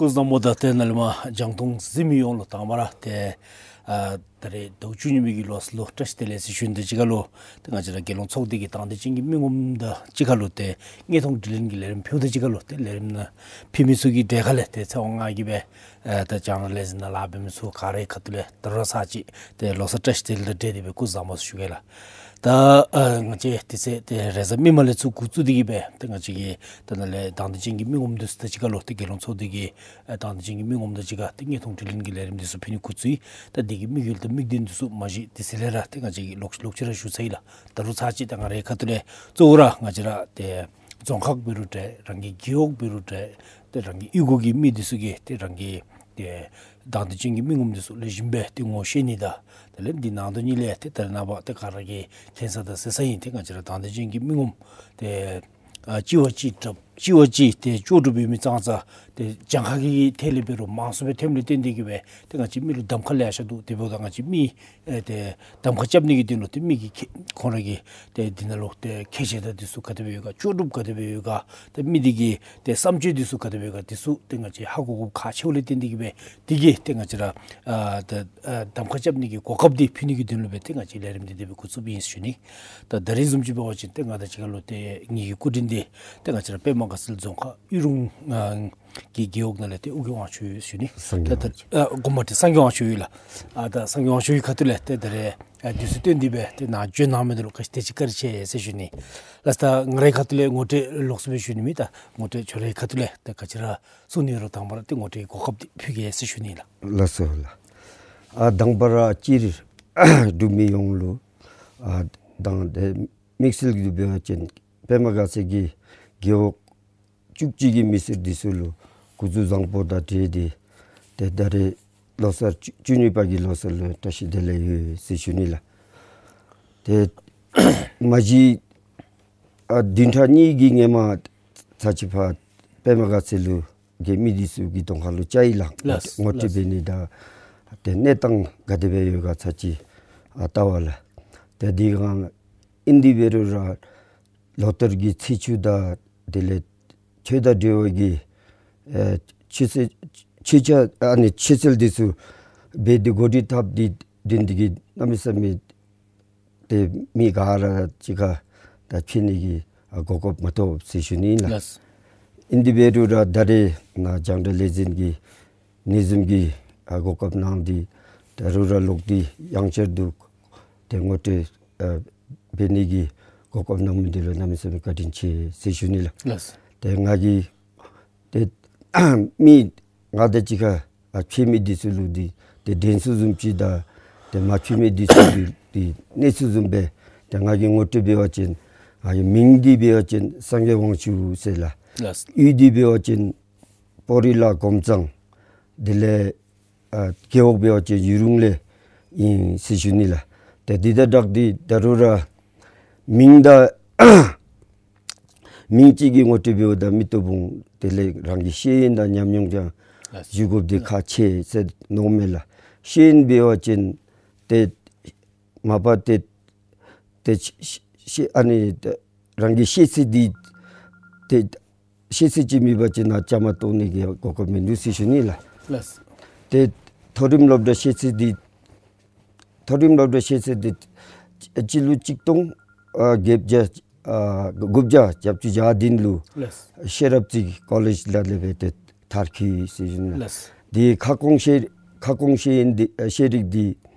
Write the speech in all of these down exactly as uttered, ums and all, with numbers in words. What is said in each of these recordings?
སྐུ་གཟུགས་བཟང་པོ་དང་ཏེ་ནཱ་ལས་མར་རྒྱང་མཐོང་གཟིགས་མི་ཡོངས་ལུ་དང་པ་ར་ཏེ་ཨ་ད་རེས་ཟླཝ་བཅུ་གཉིས་པའི་གི་ལོ་གསར་ལུ་བཀྲ་ཤིས་བདེ་ལེགས་ཟེར་ཞུ་ནི་དང་གཅིག་ཁར་ལུ་ཏེ་ང་བཅས་ར་རྒྱལ་ཡོངས་ཚོགས་སྡེ་གི་དང་འདོད་ཅན་གྱི་མི་ངོམ་དང་གཅིག་ཁར་ལུ་ཏེ་དངོས་མཐོང་དྲི་ལན་གྱི་ལས་རིམ་ཕུལཝ་དང་གཅིག་ཁར་ལུ་ཏེ་ལས་རིམ་ནང་ཕུལ་མི་ཚུ་གི་གྲས་ཁ་ལས་ཏེ་ཚེ་དབང་ང་གིས་སྦེ་ཨ་ད་རྒྱང་བསྒྲགས་ལས་འཛིན་ནང་ལཱ་འབད་མི་ཚུ་ག་རའི་ཁ་ཐུག་ལས་ད་རུང་ཚར་གཅིག་ཏེ་ལོ་གསར་བཀྲ་ཤིས་བདེ་ལེགས་དང་འབྲེལ་ཏེ་སྦེ་སྐུ་གཟུགས་བཟང་པོ་ཟེར་ཞུ་གེ་ལགས། ད་ཨ་ང་བཅས་དུས་ཚོད་ཏེ་རེས་གཟའ་མིག་དམར་ལས་ཚུར་འགོ་བཙུགས་ཏེ་གིས་སྦེ་ཏེ་ང་བཅས་ཀྱི་ད་ནཱ་ལས་དང་འདོད་ཅན་གྱི་མི་ངོམ་འདི་ཚུ་དང་གཅིག་ཁར་ལུ་ཏེ་རྒྱལ་ཡོངས་ཚོགས་སྡེ་གི་ཨ་དང་འདོད་ཅན་གྱི་མི་ངོམ་དང་གཅིག་ཁར་ཏེ་དངོས་མཐོང་དྲི་ལན་གྱི་ལས་རིམ་འདི་ཚུ་ཕུལ་ནི་འགོ་བཙུགས་ཡི། ད་འདི་གི་དམིགས་ཡུལ་དང་དམིགས་དོན་འདི་ཚུ་མ་གཞི་དུས་ཚོད་ལས་ར་ཏེ་ང་བཅས་ཀྱིས་ལོག་ལོག་ཅི་ར་ཞུ་ཚར་ཡི་ལགས། ད་རུང་ཚར་གཅིག་ད་ང་རའི་ཁ་ཐུག་ལས་གཙོ་བོ་ར་ང་བཅས་ར་ཏེ་རྫོང་ཁག་འབད་རུང་འདྲ་རང་གི་རྒེད་འོག་འབད་རུང་འདྲ་ཏེ་རང་གི་གཡུས་སྒོ་གི་མི་འདི་ཚུ་གིས་ཏེ་རང་གི་ཏེ་དང་འདོད་ཅན་གྱི་མི་ངོམ་འདི་ཚུ་ལེགས་ཤོམ་སྦེ་ཏེ་ངོ་ཤེས་ནི་དང་དེ་ལས་འདི་ནང་དོན་ཉིད་ལས་ཏེ་ད་རེས་ནངས་པ་ཏེ་ག་ར་གིས་མཁྱེན་ས་དང་གསལ་ས་ཨིན། ཏེ་ང་བཅས་ར་དང་འདོད་ཅན་གྱི་མི་ངོམ་ཏེ་ཨ་གཅིག་བ་གཅིག་དྲགཔ་གཅིག་བ་གཅིག་ཏེ་ལྕོགས་གྲུབ་ཡོད་མི་ཙང་ཙ་ཏེ་གྱངས་ཁ་གི་ཐད་ལས་འབད་རུང་མང་སུ་སྦེ་ཐོནམ་ལས་བརྟེན་ཏེ་གིས་སྦེ་ཏེ་ང་བཅས་མི་ལུ་གདམ་ཁ་ལེ་ཤ་འདུག། དེ་འབདཝ་ད་ང་བཅས་མི་ཨེ་ཏེ་གདམ་ཁ་རྐྱབ་ནི་གི་དོན་ལུ་ཏེ་མི་གིས་ཁེ་ཁོང་ར་གིས་ཏེ་འདི་ནང་ལུ་ཏེ་ཁེ་ཆེ་ད་འདི་ཚུ་ག་དེ་སྦེ་ཡོད་ག། ལྕོགས་གྲུབ་ག་དེ་སྦེ་ཡོད་ག། ཏེ་མི་འདི་གི་ཏེ་བསམ་སྤྱོད་འདི་ཚུ་ག་དེ་སྦེ་ཡོད་ག། འདི་ཚུ་ཏེ་ང་བཅས་ཧ་གོ་དགོཔ་ཁག་ཆེཝ་ལས་བརྟེན་ཏེ་གིས་སྦེ་འདི་གིས་ཏེ་ང་བཅས་ར་ཨ་ཏེ་ཨ་གདམ་ཁ་རྐྱབ་ནི་གི་གོ་སྐབས་འདི་ཕུལ་ནི་གི་དོན་ལུ་སྦེ་ཏེ་ང་བཅས་ལས་རིམ་འདི་དེ་སྦེ་འགོ་བཙུགསཔ་ཨིན་ཟེར་ཞུ་ནི། ད་ད་རིས་བཟུམ་ཅིག་འབད་བ་ཅིན་ཏེ་ང་དང་གཅིག་ཁར་ལུ་ཏེ་ངེ་གི་སྐུ་མགྲིན་འདི་ཏེ་ང་བཅས་ར་པདྨ་དགའ་ཚལ་རྫོང་ཁག་གཡུ་རུང་ཨ་གི་རྒེད་འོག་ནང་ལས་ཏེ་ཨོ་རྒྱན་དབང་ཕྱུག་ཡོད་ཟེར་ཞུ་ནི། སངས་རྒྱས་ད་དབང་ཕྱུག། ཨ་དགོངསམ་མ་ཁྲེལ་སངས་རྒྱས་དབང་ཕྱུག་ཡོད་ལགས། ཨ་ད་སངས་རྒྱས་དབང་ཕྱུག་གི་ཁ་ཐུག་ལས་ཏེ་ད་རེས་ཨ་དུས་ཚོད་བཏོན་ཏེ་སྦེ་ཏེ་ནཱ་བྱོན་གནང་མི་འདི་ལུ་བཀྲ་ཤིས་བདེ་ལེགས་བཀའ་དྲིན་ཆེ་ཟེར་ཞུ་ནི། ལགས་སོ། ད་ང་རའི་ཁ་ཐུག་ལས་ངོ་སྤྲོད་ལོགས་སུ་སྦེ་ཞུ་ནི་མེད། ད་ངོ་སྤྲོད་ཁྱོད་རའི་ཁ་ཐུག་ལས་ཏེ་ག་ཅི་ར་གསུང་ནི་ཡོད་རུང་དང་པ་ར་ཏེ་ངོ་སྤྲོད་གོ་སྐབས་འདི་ཕུལ་གེ་ཟེར་ཞུ་ནི་ལགས། ལགས་སོ་ལགས། ཨ་དང་པ་ར་སྤྱིར་འབྲུག་མི་ཡོངས་ལུ་ཨ་དང་ཏེ་དམིགས་བསལ་གྱིས་འབད་བ་ཅིན་པདྨ་དགའ་ཚལ་གྱི་རྒེད་འོག་བཅུ་གཅིག་གི་མི་སེར་འདི་ཚུ་ལུ་སྐུ་གཟུགས་བཟང་པོ་དང་འབྲེལ་ཏེ་ཏེ་ད་རེས་ལོ་གསར་བཅུ་བཅུ་གཉིས་པ་གི་ལོ་གསར་ལུ་བཀྲ་ཤིས་བདེ་ལེགས་ཡོད་ཟེར་ཞུ་ནི་ལགས། ཏེ་མ་གཞི་ཨ་བདུན་ཕྲག་གཉིས་ཀྱི་སྔོན་མ་ཚར་གཅིག་ཕར་པདྨ་དགའ་ཚལ་ལུ་གི་མི་འདི་ཚུ་གི་གདོང་ཁ་ལུ་བཅར་ཡི་ལགས། ལགས་ངོ་སྤྲོད་ལགས། འབད་ནི་དང་ཏེ་གནས་སྟངས་ག་དེ་སྦེ་ཡོད་ག་ཚར་གཅིག་ཨ་བལྟ་བ་ལགས། ཏེ་དེ་སྒང་ཨིན་དེ་འབད་རུང་ར་ལོ་བསྟར་གྱི་ཚེས་བཅུ་དང་དེ་ལས་ཆོས་དང་འབྲེལ་བའི་གི་ཨེ་ཆོས་ཚེས་ཆོས་ཆ་ཨ་ནི་ཆོས་ཚུལ་འདི་ཚུ་འབད་དེ་གོ་སྒྲིག་འཐབ་སྟེ་འདི་འདི་གིས་གནམ་མེད་ས་མེད་ཏེ་མི་ག་ར་གཅིག་ཁར་ད་འཕྱད་ནི་གི་ཨ་གོ་སྐབས་མ་ཐོབ་ཟེར་ཞུ་ནི་ཨིན་ལགས། ལགས། ཨིན་དེ་འབད་རུང་ར་ད་རེས་ནཱ་རྒྱང་བསྒྲགས་ལས་འཛིན་གྱིས་ནི་བཟུམ་གྱི་ཨ་གོ་སྐབས་གནང་སྟེ་ད་རུང་ར་ལོག་སྟེ་ཡང་བསྐྱར་དུ་ཏེ་ངོ་སྤྲོད་ཨ་འབད་ནི་གི་གོ་སྐབས་གནང་མི་འདི་ལུ་གནམ་མེད་ས་མེད་བཀའ་དྲིན་ཆེ་ཟེར་ཞུ་ནི་ལགས། ལགས། ཏེ་ང་གིས་ཏེ་མི་ང་དང་གཅིག་ཁར་ཨ་འཕྱད་མི་འདི་ཚུ་ལུ་འདི་ཏེ་དྲན་གསོ་བཟུམ་ཅིག་དང་ཏེ་མ་འཕྱད་མི་འདི་ཚུ་ལུ་འདི་གནས་ཚུལ་བཟུམ་སྦེ་ཏེ་ང་གིས་ངོ་སྤྲོད་འབད་བ་ཅིན་ཨ་ངེའི་མིང་འདི་འབད་བ་ཅིན་སངས་རྒྱས་དབང་ཕྱུག་ཟེར་ལགས། ལགས། གཡུས་འདི་འབད་བ་ཅིན་སྤོ་རི་ལ་སྒོམ་ཚང་དེ་ལས་ཨ་རྒེད་འོག་འབད་བ་ཅིན་གཡུ་རུང་ལས་ཨིན་ཟེར་ཞུ་ནི་ལགས། ཏེ་འདི་དང་སྦྲགས་ཏེ་ད་རུང་ར་མིང་དང་མིང་ཅིག་གི་ངོ་སྤྲོད་འབདཝ་ད་མི་ལྟ་བུ་དེ་ལས་རང་གི་ཤེས་ཡོན་དང་ཉམས་མྱོང་ཀྱང་ཞུ་དགོཔ་འདི་ཁག་ཆེ་ཟེར་མནོཝ་མས་ལགས། ཤེས་ཡོན་འབད་བ་ཅིན་ཏེ་མ་པ་ཏེ་ཏེ་ཤེས་ཤེས་ཨ་ནི་ཏེ་རང་གི་ཤེས་ཚད་འདི་ཏེ་ཤེས་ཚད་ཅིག་མེད་པ་ཅིན་ནཱ་བཅའ་མར་གཏོགས་ནི་གི་གོ་སྐབས་མིན་འདུག་ཟེར་ཞུ་ནི་ལགས། ལགས། ཏེ་མཐོ་རིམ་སློབ་གྲྭ་ཤེས་ཚད་འདི་མཐོ་རིམ་སློབ་གྲྭ་ཤེས་ཚད་འདི་སྤྱི་ལོ་གཅིག་སྟོང་ཨ་བརྒྱད་བརྒྱ་ཨ་དགུ་བརྒྱ་བརྒྱད་ཅུ་གྱ་བདུན་ལུ་ལགས། ཤེས་རབ་རྩེ་ཀོ་ལེཇ་ནང་ལས་སྦེ་ཏེ་མཐར་འཁྱོལ་ཡི་ཟེར་ཞུ་ནི་ལགས། ལགས། ཏེ་ཁ་སྐོང་ཤེས་ཁ་སྐོང་ཤེས་ཡོན་འདི་ཨ་ཤེས་རིག་འདི་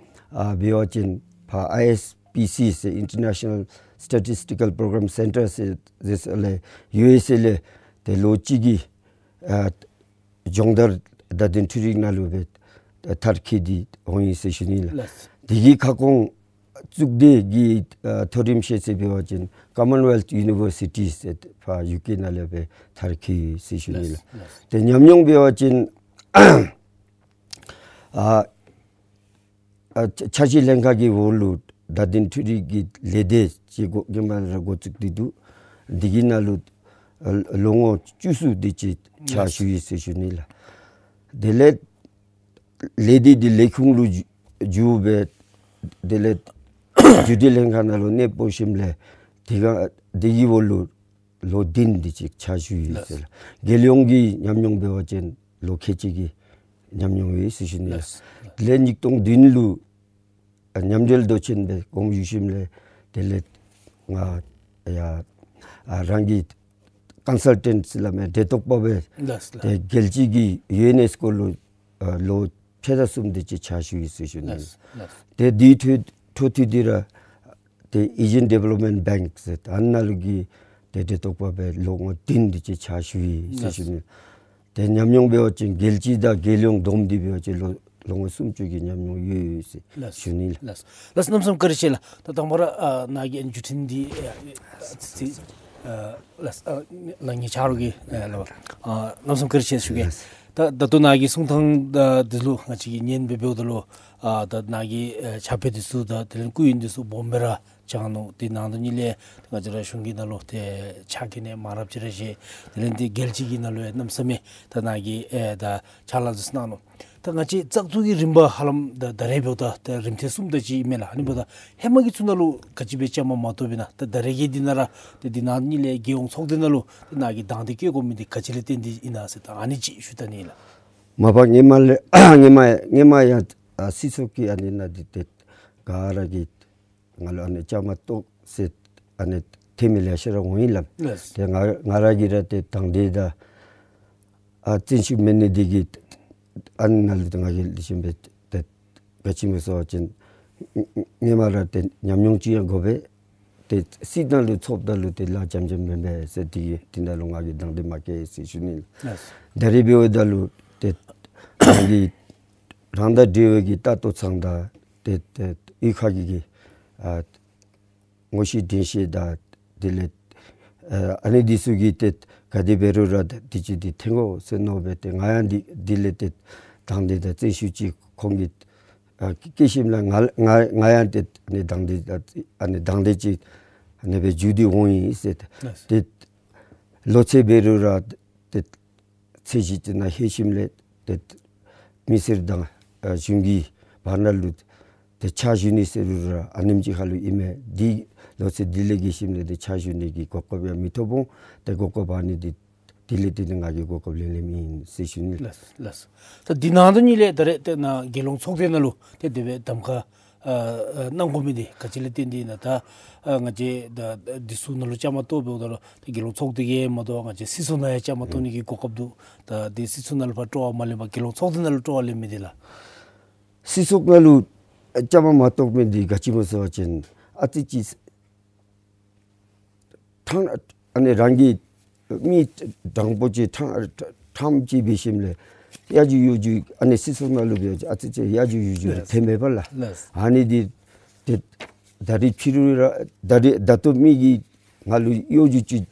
ཨ་འབད་བ་ཅིན་ཕར་ཨའི་ཨེསི་པི་སི་ཟེར་International Statistical Program Centre ཟེར་ཟེར་ས་ལས་ཡུ་ཨེསི་ཨེ་ལས་ཏེ་ལོ་གཅིག་གི་ཨ་སྦྱོང་བརྡར་བརྡ་དོན་འཕྲུལ་རིག་ནང་ལུ་སྦེ་མཐར་འཁྱོལ་ཏེ་འོང་ཡི་ཟེར་ཞུ་ནི་ལགས། ལགས། དེ་གི་ཁ་སྐོང་གཙུག་སྡེ་གི་ཨ་མཐོ་རིམ་ཤེས་ཚད་འབད་བ་ཅིན་Commonwealth University ཟེར་ཕར་ཡུ་ཀེ་ནང་ལས་སྦེ་མཐར་འཁྱོལ་ཡི་ཟེར་ཞུ་ནི་ལགས། ལགས། ལགས། ཏེ་ཉམས་མྱོང་འབད་བ་ཅིན་ཨ་ཨ་ཕྱག་ཕྱིད་ལྷན་ཁག་གི་འོག་ལུ་བརྡ་དོན་འཕྲུལ་རིག་གི་ལས་སྡེ་ཅིག་འགོ་དགོངམ་ར་འགོ་བཙུགས་ཏེ་འདུག། འདི་གི་ནང་ལུ་ཨ་ལོ་ངོ་བཅུ་གསུམ་དེ་ཅིག་ཕྱག་ཞུ་ཡི་ཟེར་ཞུ་ནི་ལགས། དེ་ལས་ལས་སྡེ་འདི་ལས་ཁུངས་ལུ་འགྱུར་འགྱུར་སྦེ་དེ་ལས་བརྒྱུད་འབྲེལ་ལྷན་ཁག་ནང་ལུ་གནས་སྤོ་ཞིནམ་ལས་དེ་ག་དེ་གི་འོག་ལུ་ལོ་བདུན་དེ་ཅིག་ཕྱག་ཞུ་ཡི་ཟེར་ལགས། རྒྱལ་ཡོངས་ཀྱི་ཉམས་མྱོང་འབད་བ་ཅིན་ ལོ་ཁལ་གཅིག་གི་ཉམས་མྱོང་ཡོད་ཟེར་ཞུ་ནི་ལགས། ལགས། དེ་ལས་ཉིས་སྟོང་བདུན་ལུ་ཨ་མཉམ་འབྲེལ་མདོ་ཆེན་སྦེ་དགོངསམ་ཞུ་ཞིནམ་ལས་དེ་ལས་ང་ཡ་ཨ་རང་གི་ཀོན་སཱལ་ཊེནཊ་ཟེར་སླབ་མི་འབྲེལ་གཏོགས་པ་སྦེ་ལགས་ལགས། ཏེ་རྒྱལ་སྤྱི་གི་ཡུ་ཨེན་ཨེསི་ཀོ་ལུ་ཨ་ལོ་ཕྱེད་དང་གསུམ་དེ་ཅིག་ཕྱག་ཞུ་ཡི་ཟེར་ཞུ་ནི། ལགས་ལགས། ཏེ་དེའི་འཕྲོ་འཕྲོ་མཐུད་དེ་ར་ཏེ་ཨེ་ཤི་ཡཱན་ཌི་ཝེ་ལོབ་མེནཊ་བེངཀ་ཟེར་ཨ་ནཱ་ལུ་གི་ཏེ་འབྲེལ་གཏོགས་པ་སྦེ་ལོ་ངོ་བདུན་དེ་ཅིག་ཕྱག་ཞུ་ཡི་ཟེར་ཞུ་ནི། ཏེ་ཉམས་མྱོང་འབད་བ་ཅིན་རྒྱལ་སྤྱི་དང་རྒྱལ་ཡོངས་བསྡོམས་ཏེ་འབད་བ་ཅིན་ལོ་ལོ་ངོ་སུམ་ཅུ་གི་ཉམས་མྱོང་ཡོད་ཡོད་ཟེར་ལགས། ཞུ་ནི་ལགས། ལགས། ལགས་གནམ་མེད་ས་མེད་བཀའ་དྲིན་ཆེ་ལགས། ད་དང་པ་ར་ཨ་ནཱ་གི་ཨ་ནི་བརྒྱུད་འཕྲིན་འདི་ཨ་ཚིག་ཨ་ལགས་ཨ་ལགས་ངེའི་ཆ་རོགས་ཀྱིས་ཨ་ལགས་ཨ་གནམ་མེད་ས་མེད་བཀའ་དྲིན་ཆེ་ཞུ་གེ། ལགས། ད་ད་ལྟོ་ནཱ་གི་གསུང་ཐངས་ད་འདི་ལུ་ང་བཅས་ཀྱིས་ཉན་སྦེ་འབདཝ་ད་ལུ་ཨ་ད་ནཱ་གི་ཨ་ཕྱག་དཔེ་འདི་ཚུ་དང་དེ་ལས་སྐུ་ཡོན་འདི་ཚུ་སྦོམ་སྦེ་ར་བྱུང་ནུག། དེ་ནང་དོན་ཉིད་ལས་ང་བཅས་ར་གཞུང་གི་ནང་ལུ་ཏེ་ཕྱག་འགན་ནི་མང་རབས་ཅིག་ར་བཞེས། དེ་ལས་ཏེ་རྒྱལ་སྤྱི་གི་ནང་ལུ་ཡང་གནམ་མེད་ས་མེད་ད་ནཱ་གི་ཨེ་ད་ཕྱག་ལཱ་འདི་ཚུ་གནང་ནུག། ད་ང་བཅས་བཙག་འཐུ་གི་རིམ་པ་ཧ་ལམ་ད་ད་རེས་འབདཝ་ད་ད་རིམ་ཐེངས་གསུམ་དེ་ཅིག་ཨིན་མས་ལགས། ཨ་ནི་འབདཝ་ད་ཧེ་མ་གི་ཚུ་ནང་ལུ་ག་ཅི་སྦེ་བཅའ་མར་མ་གཏོགས་པས་ན། ད་ད་རེས་ཀྱི་འདི་ནང་ར་ད་འདི་ནང་ཉིད་ལས་རྒྱལ་ཡོངས་ཚོགས་སྡེ་ནང་ལུ་ད་ནཱ་གིས་དང་འདོད་བསྐྱེད་དགོ་མི་འདི་ག་ཅི་ལས་བརྟེན་ཏེ་ཨིན་ན་ཟེར་ད་ཨ་ནི་ཅིག་ཞུ་ད་ནི་ལགས། མ་པ་ཧེ་མ་ལས་ཧེ་མ་ཧེ་མ་ཡང་ཨ་སྲིད་ཚོགས་ཀྱི་ཨ་ནི་ནང་འདི་ཏེ་ག་ར་གིས་ང་ལུ་ཨ་ནི་བཅའ་མར་གཏོགས་ཟེར་ཨ་ནི་ཐེངས་མི་ལེ་ཤ་ར་འོང་ཡི་ལགས། ལགས། ཏེ་ང་ང་ར་གིས་ར་ཏེ་དང་འདོད་དང་ཨ་བརྩོན་ཤུགས་མེད་ནི་འདི་གིས་ཨ་ནི་ནང་ལུ་ཏེ་ང་གིས་ལེགས་ཤོམ་སྦེ་ཏེ་ག་ཅི་སྨོ་ཟེར་བ་ཅིན་ཧེ་མ་ར་ཏེ་ཉམས་མྱོང་ཅིག་ཡང་དགོ་པས། ཏེ་སྲིད་ནང་ལུ་ཚོགསཔ་ད་ལུ་ཏེ་ལཱ་འཇམ་འཇམ་མེན་པས་ཟེར་དེ་གིས་དེ་ནང་ལུ་ང་གིས་ད་འདི་མ་བསྐྱེད་ཟེར་ཞུ་ནི། ལགས། ད་རེས་འབདཝ་ད་ལུ་ཏེ་རང་གི་རང་དང་འབྲེལ་བའི་གི་ལྟ་རྟོག་ཚང་དང་ཏེ་ཏེ་གཡུས་ཁ་གི་གི་ཨ་ངོ་ཤེས་དྲིན་ཤེས་དང་དེ་ལས་ཨ་ཨ་ནི་འདི་ཚུ་གིས་ཏེ་ག་དེ་འབད་རུང་ར་དེ་ཅིག་འདི་འཐོན་དགོ་ཟེར་མནོ་སྦེ་ཏེ་ང་ཡང་འདི་འདི་ལས་ཏེ་དང་འདོད་དང་བརྩོན་ཤུགས་ཅིག་ཁོང་གིས་ཨ་བསྐྱེད་ཞིནམ་ལས་ང་ང་ང་ཡང་ཏེ་ཨ་ནི་དང་འདོད་ཨ་ནི་དང་འདོད་ཅིག་ཨ་ནི་སྦེ་འཇུ་སྟེ་འོང་ཡི་ཟེར། ལགས། ཏེ་ལོ་ཚད་འབད་རུང་ར་ཏེ་ཚད་གཞི་ཅིག་ནང་ལྷོད་ཞིནམ་ལས་ཏེ་མི་སེར་དང་ཨ་གཞུང་གི་བར་ན་ལུ་ཏེ་ཕྱག་ཞུ་ནི་ཟེར་རུང་ར་ཨ་ནེམ་ཅིག་ཁར་ལུ་ཨིན་མས། འདི་ལོ་ཚད་འདི་ལས་བརྒལ་ཞིནམ་ལས་ཏེ་ཕྱག་ཞུ་ནི་གི་གོ་སྐབས་ཡང་མི་ཐོབ་འོང་། ཏེ་གོ་སྐབས་ཨ་ནི་འདི་དེ་ལས་ཏེ་ང་གིས་གོ་སྐབས་ལེན་ལེནམ་ཨིན་ཟེར་ཞུ་ནི། ལགས་ལགས། ད་འདི་ནང་དོན་ཉིད་ལས་ད་རེས་ཏེ་ནཱ་རྒྱལ་ཡོངས་ཚོགས་སྡེ་ནང་ལུ་ཏེ་དེ་སྦེ་གདམ་ཁ་ཨ་ཨ་གནང་དགོ་མི་འདི་ག་ཅི་ལས་བརྟེན་ཏེ་ཨིན་ན། ད་ཨ་ང་བཅས་ད་འདི་ཚུ་ནང་ལུ་བཅའ་མར་གཏོགས་འབདཝ་ད་ལུ་ཏེ་རྒྱལ་ཡོངས་ཚོགས་སྡེ་གིས་མ་གཏོགས་ང་བཅས་སྲིད་ཚོགས་ནང་ཡང་བཅའ་མར་གཏོགས་ནི་གི་གོ་སྐབས་འདུག། ད་འདི་སྲིད་ཚོགས་ནང་ལུ་ཕར་སྤྲོ་བ་མ་ལེན་པར་རྒྱལ་ཡོངས་ཚོགས་སྡེ་ནང་ལུ་སྤྲོ་བ་ལེན་མི་འདི་ལགས། སྲིད་ཚོགས་ནང་ལུ་བཅའ་མར་མ་གཏོགས་མི་འདི་ག་ཅི་སྨོ་ཟེར་བ་ཅིན་ཨ་ཙི་ཅིག་ཕྲང་ཨ་ནི་རང་གི་མི་དྲང་པོ་ཅིག་ཕྲང་ཕྲང་ཅིག་འབད་ཞིནམ་ལས་ཡ་ཇུ་ཡོ་ཇུ་ཨ་ནི་སྲིད་ཚོགས་ནང་ལུ་འབད་བ་ཅིན་ཨ་ཙི་ཅིག་ཡ་ཇུ་ཡོ་ཇུ་ལགས། ཐོནམ་མས་པ་ལགས། ལགས། ཨ་ནི་འདི་ཏེ་ད་རེས་ཕྱི་རུ་ར་ད་རེས་ད་ལྟོ་མི་གིས་ང་ལུ་གཡོ་སྒྱུ་ཅིག་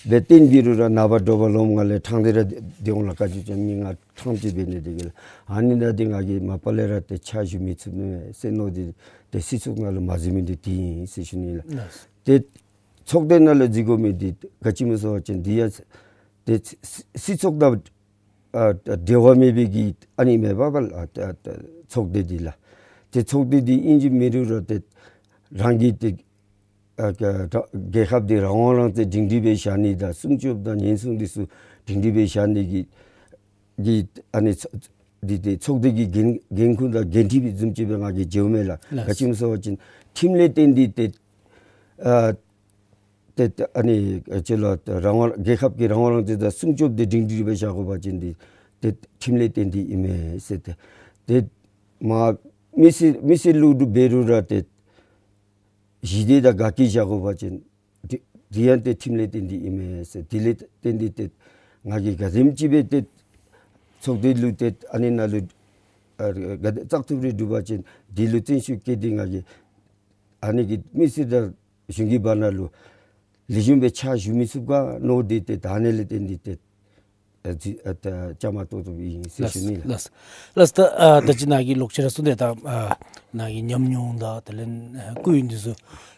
སྦེ་སྟོན་འབད་རུང་ར་ནངས་པ་དྲོ་པ་ལོགམ་ང་ལས་ཕྲང་སྟེ་ར་སྡོད་འོང་ལགས། ག་ཅི་ཅིག་མི་ང་ཕྲང་སྟེ་འབད་ནི་འདི་གིས་ལགས། ཨ་ནི་ད་འདི་ང་གིས་མ་པ་ལས་ར་ཏེ་ཕྱག་ཞུ་མི་ཚུགས་ནི་མས་ཟེར་མནོ་སྟེ་ཏེ་སྲིད་ཚོགས་ནང་ལུ་མ་འཛུལ་མི་འདི་དེ་ཨིན་ཟེར་ཞུ་ནི་ལགས། ལགས། ཏེ་ཚོགས་སྡེ་ནང་ལུ་འཛུལ་དགོ་མི་འདི་ག་ཅི་སྨོ་ཟེར་བ་ཅིན་འདི་ཡང་ཏེ་སྲིད་ཚོགས་དང་ཨ་འབྲེལ་བ་མེད་པའི་གི་ཨ་ནི་མས་པ་ལགས། ཨ་ཨ་ཚོགས་སྡེ་འདི་ལགས། ཏེ་ཚོགས་སྡེ་འདི་ཨིན་ཅི་མེན་རུང་ར་ཏེ་རང་གི་ཏེ་ཨ་རྒྱལ་ཁབ་འདི་རང་དབང་རང་བཙན་སྒྲིང་སྒྲིང་སྦེ་བཞག་ནི་དང་སྲུང་སྐྱོབ་དང་ཉེན་སྲུང་འདི་ཚུ་སྒྲིང་སྒྲིང་སྦེ་བཞག་ནི་གི་གི་ཨ་ནི་ཚོགས་འདི་ཏེ་ཚོགས་སྡེ་གི་འགན་འགན་ཁུར་དང་འགན་འཁྲི་བཟུམ་ཅིག་སྦེ་ང་གིས་འཇལཝ་མས་ལགས། ལགས། ག་ཅི་སྨོ་ཟེར་བ་ཅིན་ཁྲིམས་ལས་བརྟེན་ཏེ་ཏེ་ཨ་ཏེ་ཨ་ནི་ཅིག་ལུ་རང་དབང་རྒྱལ་ཁབ་ཀྱི་རང་དབང་རང་བཙན་དང་སྲུང་སྐྱོབ་འདི་སྒྲིང་སྒྲིང་སྦེ་བཞག་དགོ་པ་ཅིན་འདི་ཏེ་ཁྲིམས་ལས་བརྟེན་ཏེ་ཨིན་མས་ཟེར། ཏེ་ཏེ་མ་མི་སེར་མི་སེར་ལུ་འབད་རུང་ར་ཏེ་ཞི་བདེ་དང་དགའ་སྐྱིད་བཞག་དགོ་པ་ཅིན་འདི་འདི་ཡང་ཏེ་ཁྲིམས་ལས་བརྟེན་ཏེ་ཨིན་མས་ཟེར། དེ་ལས་བརྟེན་ཏེ་ཏེ་ང་གིས་ག་དེམ་ཅིག་སྦེ་ཏེ་ཚོགས་སྡེ་ལུ་ཏེ་ཨ་ནི་ནང་ལུ་ཨ་ག་དེ་བཙག་འཐུ་རེ་གྲུབ་པ་ཅིན་འདི་ལུ་བརྩོན་ཤུགས་བསྐྱེད་དེ་ང་གིས་ཨ་ནི་གི་མི་སེར་དང་གཞུང་གི་བར་ན་ལུ་ལེགས་ཤོམ་སྦེ་ཕྱག་ཞུ་མི་ཚུགས་ག་མནོ་སྟེ་ཏེ་ད་ཨ་ནི་ལས་བརྟེན་ཏེ་ཏེ་ཨ་ཅི་ཨ་ད་བཅའ་མར་གཏོགས་གཏོགསཔ་ཨིན་ཟེར་ཞུ་ནི་ལགས། ལགས་ལགས། ད་ཨ་ད་ཅི་ནཱ་གིས་ལོག་ཅི་ར་གསུངས་ཏེ་ད་ཨ་ནཱ་གི་ཉམས་མྱོང་དང་དེ་ལས་ཨ་སྐུ་ཡོན་འདི་ཚུ་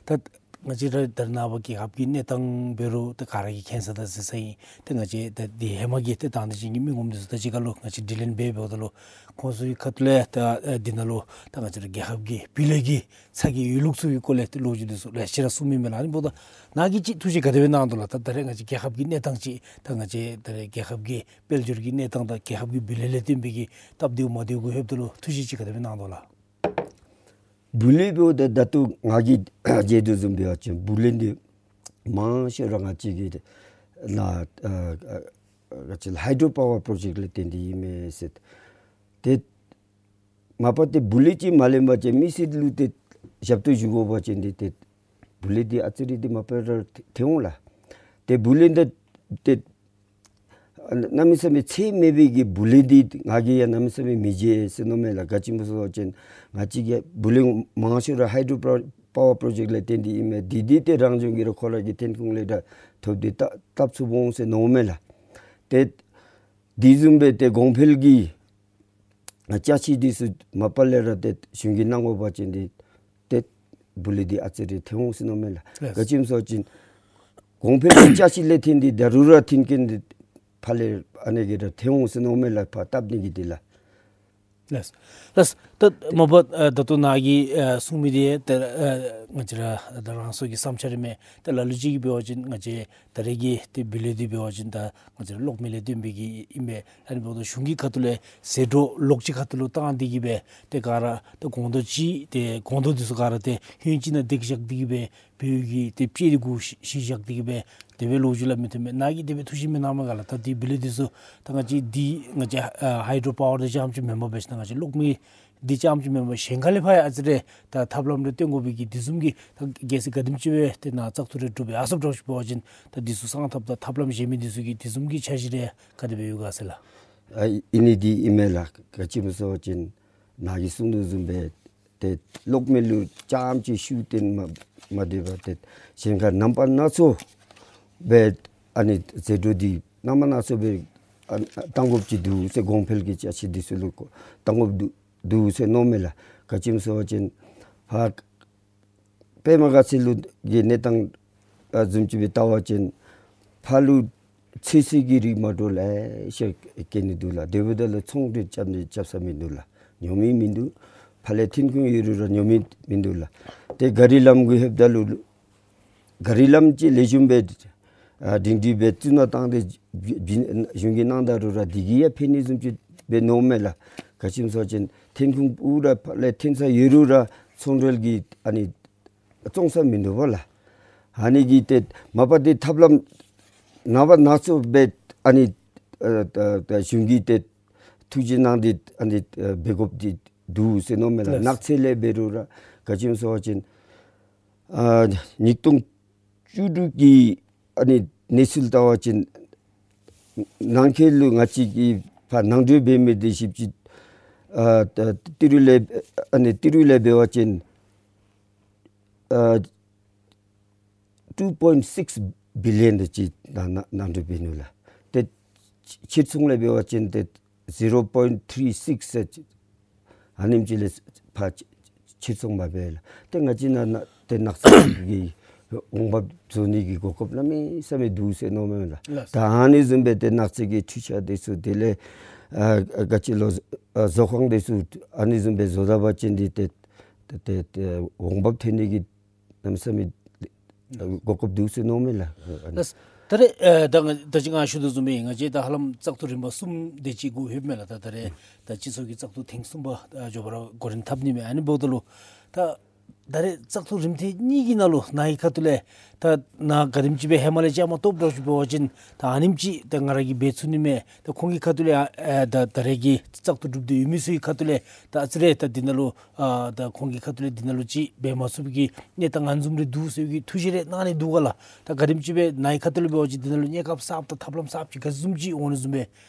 ད་ ང་བཅས་ར་ད་རེས་ནངས་པ་རྒྱལ་ཁབ་ཀྱི་གནས་སྟངས་འབད་རུང་ཏེ་ག་ར་གིས་མཁྱེན་ས་དང་གཟིགས་ས་ཨིན། ཏེ་ང་བཅས་ད་འདི་ཧེ་མ་གི་ཏེ་དང་འདོད་ཅན་གྱི་མི་ངོམ་འདི་ཚུ་ད་ཅི་ཁ་ལུ་ང་བཅས་དྲི་ལན་འབད་འབདཝ་ད་ལུ་ཁོང་ཚུ་གི་ཁ་ཐུག་ལས་ད་ཨ་འདི་ནང་ལུ་ད་ང་བཅས་ར་རྒྱལ་ཁབ་ཀྱི་བུ་ལོན་གྱི་ཚ་གྱང་ཡོད་ལུགས་ཚུ་གི་སྐོར་ལས་ཏེ་ལོ་རྒྱུས་འདི་ཚུ་ལེ་ཤ་ར་གསུངམ་ཨིན་མས་ལགས། ཨ་ནི་འབདཝ་ད་ནཱ་གིས་ཅིག་ཐུགས་བཞེད་ག་དེ་སྦེ་གནང་དོ་ལགས། ད་ད་རེས་ང་བཅས་རྒྱལ་ཁབ་ཀྱི་གནས་སྟངས་ཅིག་ད་ང་བཅས་ད་རེས་རྒྱལ་ཁབ་ཀྱི་དཔལ་འབྱོར་གྱི་གནས་སྟངས་དང་རྒྱལ་ཁབ་ཀྱི་བུ་ལོན་ལས་བརྟེན་པའི་གི་སྟབས་བདེཝ་མ་བདེཝ་གུ་ལྷོདཔ་ད་ལུ་ཐུགས་བཞེད་ཅིག་ག་དེ་སྦེ་གནང་དོ་ལགས། བུ་ལོན་འབདཝ་ད་ད་ལྟོ་ང་གིས་མཇལ་དོ་བཟུམ་འབད་བ་ཅིན་བུ་ལོན་འདི་མང་ཤོས་ར་ང་བཅས་ཀྱི་ནཱ་ཨ་ཨ་ཨ་ང་བཅས་ཧའི་ཌྲོ་པ་ཝར་པྲོ་ཇེཀཊ་ལས་བརྟེན་ཏེ་ཨིན་མས་ཟེར། ཏེ་མ་པ་ཏེ་བུ་ལོན་ཅིག་མ་ལེན་པ་ཅིན་མི་སེར་ལུ་ཏེ་ཞབས་ཏོག་ཞུ་དགོ་པ་ཅིན་འདི་ཏེ་བུ་ལོན་འདི་ཨ་ཙི་རེ་འདི་མ་པ་ར་ཐོན་འོང་ལགས། ཏེ་བུ་ལོན་འདི་ཏེ་གནམ་མེད་ས་མེད་ཚད་མེད་པའི་གི་བུ་ལོན་འདི་ང་གིས་ཡང་གནམ་མེད་ས་མེད་མི་མཇལ་ཟེར་མནོཝ་མས་ལགས། ག་ཅི་སྨོ་ཟེར་བ་ཅིན་ང་བཅས་ཀྱི་བུ་ལོན་མང་ཤོས་ར་ཧའི་ཌྲོ་པ་ཝར་པྲོ་ཇེཀཊ་ལས་བརྟེན་ཏེ་ཨིན་མས། འདི་འདི་ཏེ་རང་བྱུང་གི་ར་ཁོ་ར་གི་ཐོན་ཁུངས་ལས་ར་ཐོབ་སྟེ་བཏབ་བཏབ་ཚུགས་འོང་ཟེར་མནོཝ་མས་ལགས། ཏེ་དེ་བཟུམ་སྦེ་ཏེ་གོང་འཕེལ་གྱི་ཅ་ཆས་འདི་ཚུ་མ་པ་ལས་ར་ཏེ་གཞུང་གིས་གནང་དགོ་པ་ཅིན་འདི་ཏེ་བུ་ལོན་འདི་ཨ་ཙི་རེ་ཐོན་འོང་ཟེར་མནོཝ་མས་ལགས། ལགས། ག་ཅི་སྨོ་ཟེར་བ་ཅིན་གོང་འཕེལ་གྱི་ཅ་ཆས་ལས་བརྟེན་ཏེ་ད་རུང་ར་མཐུན་རྐྱེན་འདི་ཕར་ལས་ཨ་ནི་གི་ར་ཐོན་འོང་ཟེར་མནོཝ་མས་ལགས། ཕར་བཏབ་ནི་གི་འདི་ལགས། ལགས། ལགས། ད་མ་པ་ཨ་ད་ལྟོ་ནཱ་གིས་ཨ་གསུངས་མི་འདི་ད་ཨ་ང་བཅས་ར་ད་རང་སོའི་གི་བསམ་འཆར་ཨིན་མས། ད་ལ་ལུ་ཅིག་གིས་འབད་བ་ཅིན་ང་བཅས་ད་རེས་ཀྱི་ཏེ་བུ་ལོན་འདི་འབད་བ་ཅིན་ད་ང་བཅས་ར་གློག་མེ་ལས་བརྟེན་པའི་གི་ཨིན་པས། ཨ་ནི་འབདཝ་ད་གཞུང་གི་ཁ་ཐུག་ལས་ཟད་འགྲོ་ལོག་ཅི་ཁ་ཐུག་ལུ་བཏང་སྟེ་གིས་སྦེ་ཏེ་ག་ར་ཏེ་གོང་དོ་ཅིག་ཏེ་གོང་དོ་འདི་ཚུ་ག་ར་ཏེ་ཧོན་ཅིག་ནང་སྟེགས་བཞག་སྟེ་གིས་སྦེ་བོད་ཀྱི་ཏེ་དཔྱེ་འདི་གུ་གཞི་གཞི་བཞག་སྟེ་གིས་སྦེ་དེ་སྦེ་ལོ་རྒྱུས་སླབ་མི་ཐོན་མས། ནཱ་གིས་དེ་སྦེ་ཐུགས་བཞེད་མི་གནང་མས་ག་ལགས། ད་འདི་བུ་ལོན་འདི་ཚུ་ད་ང་བཅས་འདི་ང་བཅས་ཨ་ཧའི་ཌྲོ་པ་ཝར་འདི་རྐྱངམ་ཅིག་མེན་པར་འབད་ཞིན་ན་ང་བཅས་གློག་མེ་འདི་རྐྱངམ་ཅིག་མེན་པར་གཞན་ཁ་ལས་ཕར་ཡང་ཨ་ཙི་རེ་ད་ཐབས་ལམ་རེ་སྟོན་དགོ་པའི་གི་དེ་བཟུམ་གྱི་ད་གལ་སྲིད་ག་དེམ་ཅིག་སྦེ་ཏེ་ནཱ་བཙག་འཐུ་རེ་གྲུབ་སྦེ་ཨ་སོབ་དྲག་ཤོས་འབད་བ་ཅིན་ད་འདི་ཚུ་སང་ཐབས་དང་ཐབས་ལམ་གཞན་མི་འདི་ཚུ་གི་དེ་བཟུམ་གྱི་འཆར་གཞི་རེ་ག་དེ་སྦེ་ཡོད་ག་ཟེར་ལགས། ཨ་ཨིན་ནི་འདི་ཨིན་མས་ལགས། ག་ཅི་སྨོ་ཟེར་བ་ཅིན་ནཱ་གིས་གསུངས་དོ་བཟུམ་སྦེ་ཏེ་གློག་མེ་ལུ་རྐྱངམ་ཅིག་ཤུགས་བཏོན་མ་མ་སྡོད་པར་ཏེ་གཞན་ཁ་རྣམ་པ་སྣ་ཚོགས་སྦེ་ཨ་ནི་ཟད་འགྲོ་འདི་རྣམ་པ་སྣ་ཚོགས་སྦེ་ཨ་བཏང་དགོཔ་ཅིག་འདུག་ཟེར། གོང་འཕེལ་གྱི་ཅ་ཆས་འདི་ཚུ་ལུ་བཏང་དགོཔ་འདུག་འདུག་ཟེར་མནོཝ་མས་ལགས། ག་ཅི་སྨོ་ཟེར་བ་ཅིན་ཕར་པདྨ་དགའ་ཚལ་ལུ་གི་གནས་སྟངས་ཨ་བཟུམ་ཅིག་སྦེ་བལྟ་བ་ཅིན་ཕར་ལུ་ཚོད་བསྲེ་གི་རིགས་མ་འདྲཝ་ལེ་ཤ་སྐྱེ་ནི་འདུག་ལགས། དེ་འབདཝ་ད་ལུ་ཚོང་འབྲེལ་རྐྱབ་ནི་རྐྱབ་ས་མིན་འདུག་ལགས། ཉོ་མི་མིན་འདུག། ཕར་ལས་ཐོན་ཁུངས་ཡོད་རུང་ར་ཉོ་མི་མིན་འདུག་ལགས། ཏེ་ག་རི་ལམ་གུ་ལྷོདཔ་ད་ལུ་ག་རི་ལམ་ཅིག་ལེགས་ཤོམ་སྦེ་ཨ་སྒྲིང་སྒྲི་སྦེ་བཙུགས་ནི་བཏང་སྟེ་གཞུང་གིས་གནང་ད་རུང་ར་འདི་གིས་ཡང་ཕན་ནི་བཟུམ་ཅིག་སྦེ་མནོཝ་མས་ལགས། ག་ཅི་སྨོ་ཟེར་བ་ཅིན་ཐོན་ཁུངས་འུ་ར་ཕར་ལས་ཐོན་ས་ཡོད་རུང་ར་ཚོང་འབྲེལ་གྱི་ཨ་ནི་བཙོང་ས་མིན་འདུག་པ་ལགས། ཨ་ནི་གིས་ཏེ་མ་པ་ཏེ་ཐབས་ལམ་རྣམ་པ་སྣ་ཚོགས་སྦེ་ཨ་ནི་ཨ་ད་ད་གཞུང་གིས་ཏེ་ཐུགས་རྗེ་གནང་སྟེ་ཨ་ནི་ཨ་འབད་དགོཔ་འདི་འདུག་ཟེར་མནོཝ་མས་ལགས། ལགས། ནགས་ཚལ་ལས་འབད་རུང་ར་ག་ཅི་སྨོ་ཟེར་བ་ཅིན་ཨ་ཉིས་སྟོང་བཅུ་དྲུག་གི་ཨ་ནི་གནས་ཚུལ་བལྟ་བ་ཅིན་ནང་འཁོད་ལུ་ང་བཅས་ཀྱིས་ཕར་ནང་འདྲེན་འབད་མི་འདི་ཞིབ་ཅིག་ཨ་ད་ཏི་རུ་ལས་ཨ་ནི་ཏི་རུ་ལས་འབད་བ་ཅིན་ཨ་two point six billion དེ་ཅིག་ནང་ནང་ནང་འདྲེན་འབད་ནུག་ལགས། ཏེ་ཕྱིར་ཚོང་ལས་འབད་བ་ཅིན་ཏེ་zero point three six ཟེར་ཨ་ནེམ་ཅིག་ལས་ཕར་ཕྱིར་ཚོང་མ་འབད་ལགས། ཏེ་ང་བཅས་ནཱ་ནཱ་ཏེ་ནགས་ཚལ་གྱི་འོང་འབབ་བཟོ་ནི་གི་གོ་སྐབས་གནམ་མེད་ས་མེད་འདུག་ཟེར་མནོཝ་མས་ལགས། ལགས། ད་ཨ་ནི་བཟུམ་སྦེ་ཏེ་ནགས་ཚལ་གྱི་འཕྲུལ་ཆས་འདི་ཚུ་དེ་ལས་ཨ་ག་ཅི་ལོ་ཨ་བཟོ་ཁང་འདི་ཚུ་ཨ་ནི་བཟུམ་སྦེ་བཟོ་ད་པ་ཅིན་འདི་ཏེ་ཏེ་ཏེ་ཏེ་འོང་འབབ་ཐོན་ནི་གི་གནམ་མེད་ས་མེད་གོ་སྐབས་འདུག་ཟེར་མནོཝ་མས་ལགས། ལགས། ད་རེས་ཨ་ད་ང་ད་ཅི་ང་ཞུ་དོ་བཟུམ་སྦེ་ང་བཅས་ད་ཧ་ལམ་བཙག་འཐུ་རིམ་པ་གསུམ་དེ་ཅིག་གུ་ལྷོདཔ་མས་ལགས། ད་ད་རེས་ད་སྤྱི་ཚོགས་ཀྱི་བཙག་འཐུ་ཐེངས་གསུམ་པ་ཨ་མགྱོགས་པ་ར་འགོ་འདྲེན་འཐབ་ནི་མས། ཨ་ནི་འབདཝ་ད་ལུ་ད་ད་རེས་བཙག་འཐུ་རིམ་ཐེངས་གཉིས་ཀྱི་ནང་ལུ་ནཱ་གི་ཁ་ཐུག་ལས་ད་ནཱ་ག་དེམ་ཅིག་སྦེ་ཧེ་མ་ལས་བཅའ་མར་གཏོགས་དྲགས་ཅིག་འབད་བ་ཅིན་ད་ཨ་ནེམ་ཅིག་ད་ང་ར་གིས་འབད་ཚུགས་ནི་མས། ད་ཁོང་གི་ཁ་ཐུག་ལས་ཨ་ཨ་ད་ད་རེས་ཀྱི་བཙག་འཐུ་གྲུབ་སྟེ་ཡོད་མི་ཚུ་གི་ཁ་ཐུག་ལས་ད་ཨ་ཙི་རེ་ད་འདི་ནང་ལུ་ཨ་ད་ཁོང་གི་ཁ་ཐུག་ལས་འདི་ནང་ལུ་ཅིག་འབད་མ་ཚུགས་པའི་གི་གནས་སྟངས་ཨ་ནི་བཟུམ་རེ་འདུག་ཟེར་བའི་གི་ཐུགས་བཞེད་རེ་གནང་ནི་འདུག་ག་ལགས། ད་ག་དེམ་ཅིག་སྦེ་ནཱ་གི་ཁ་ཐུག་ལས་འབད་བ་ཅིན་འདི་ནང་ལུ་གནས་སྐབས་གསརཔ་དང་ཐབས་ལམ་གསརཔ་ཅིག་ག་བཟུམ་ཅིག་འོང་ནི་བཟུམ་སྦེ་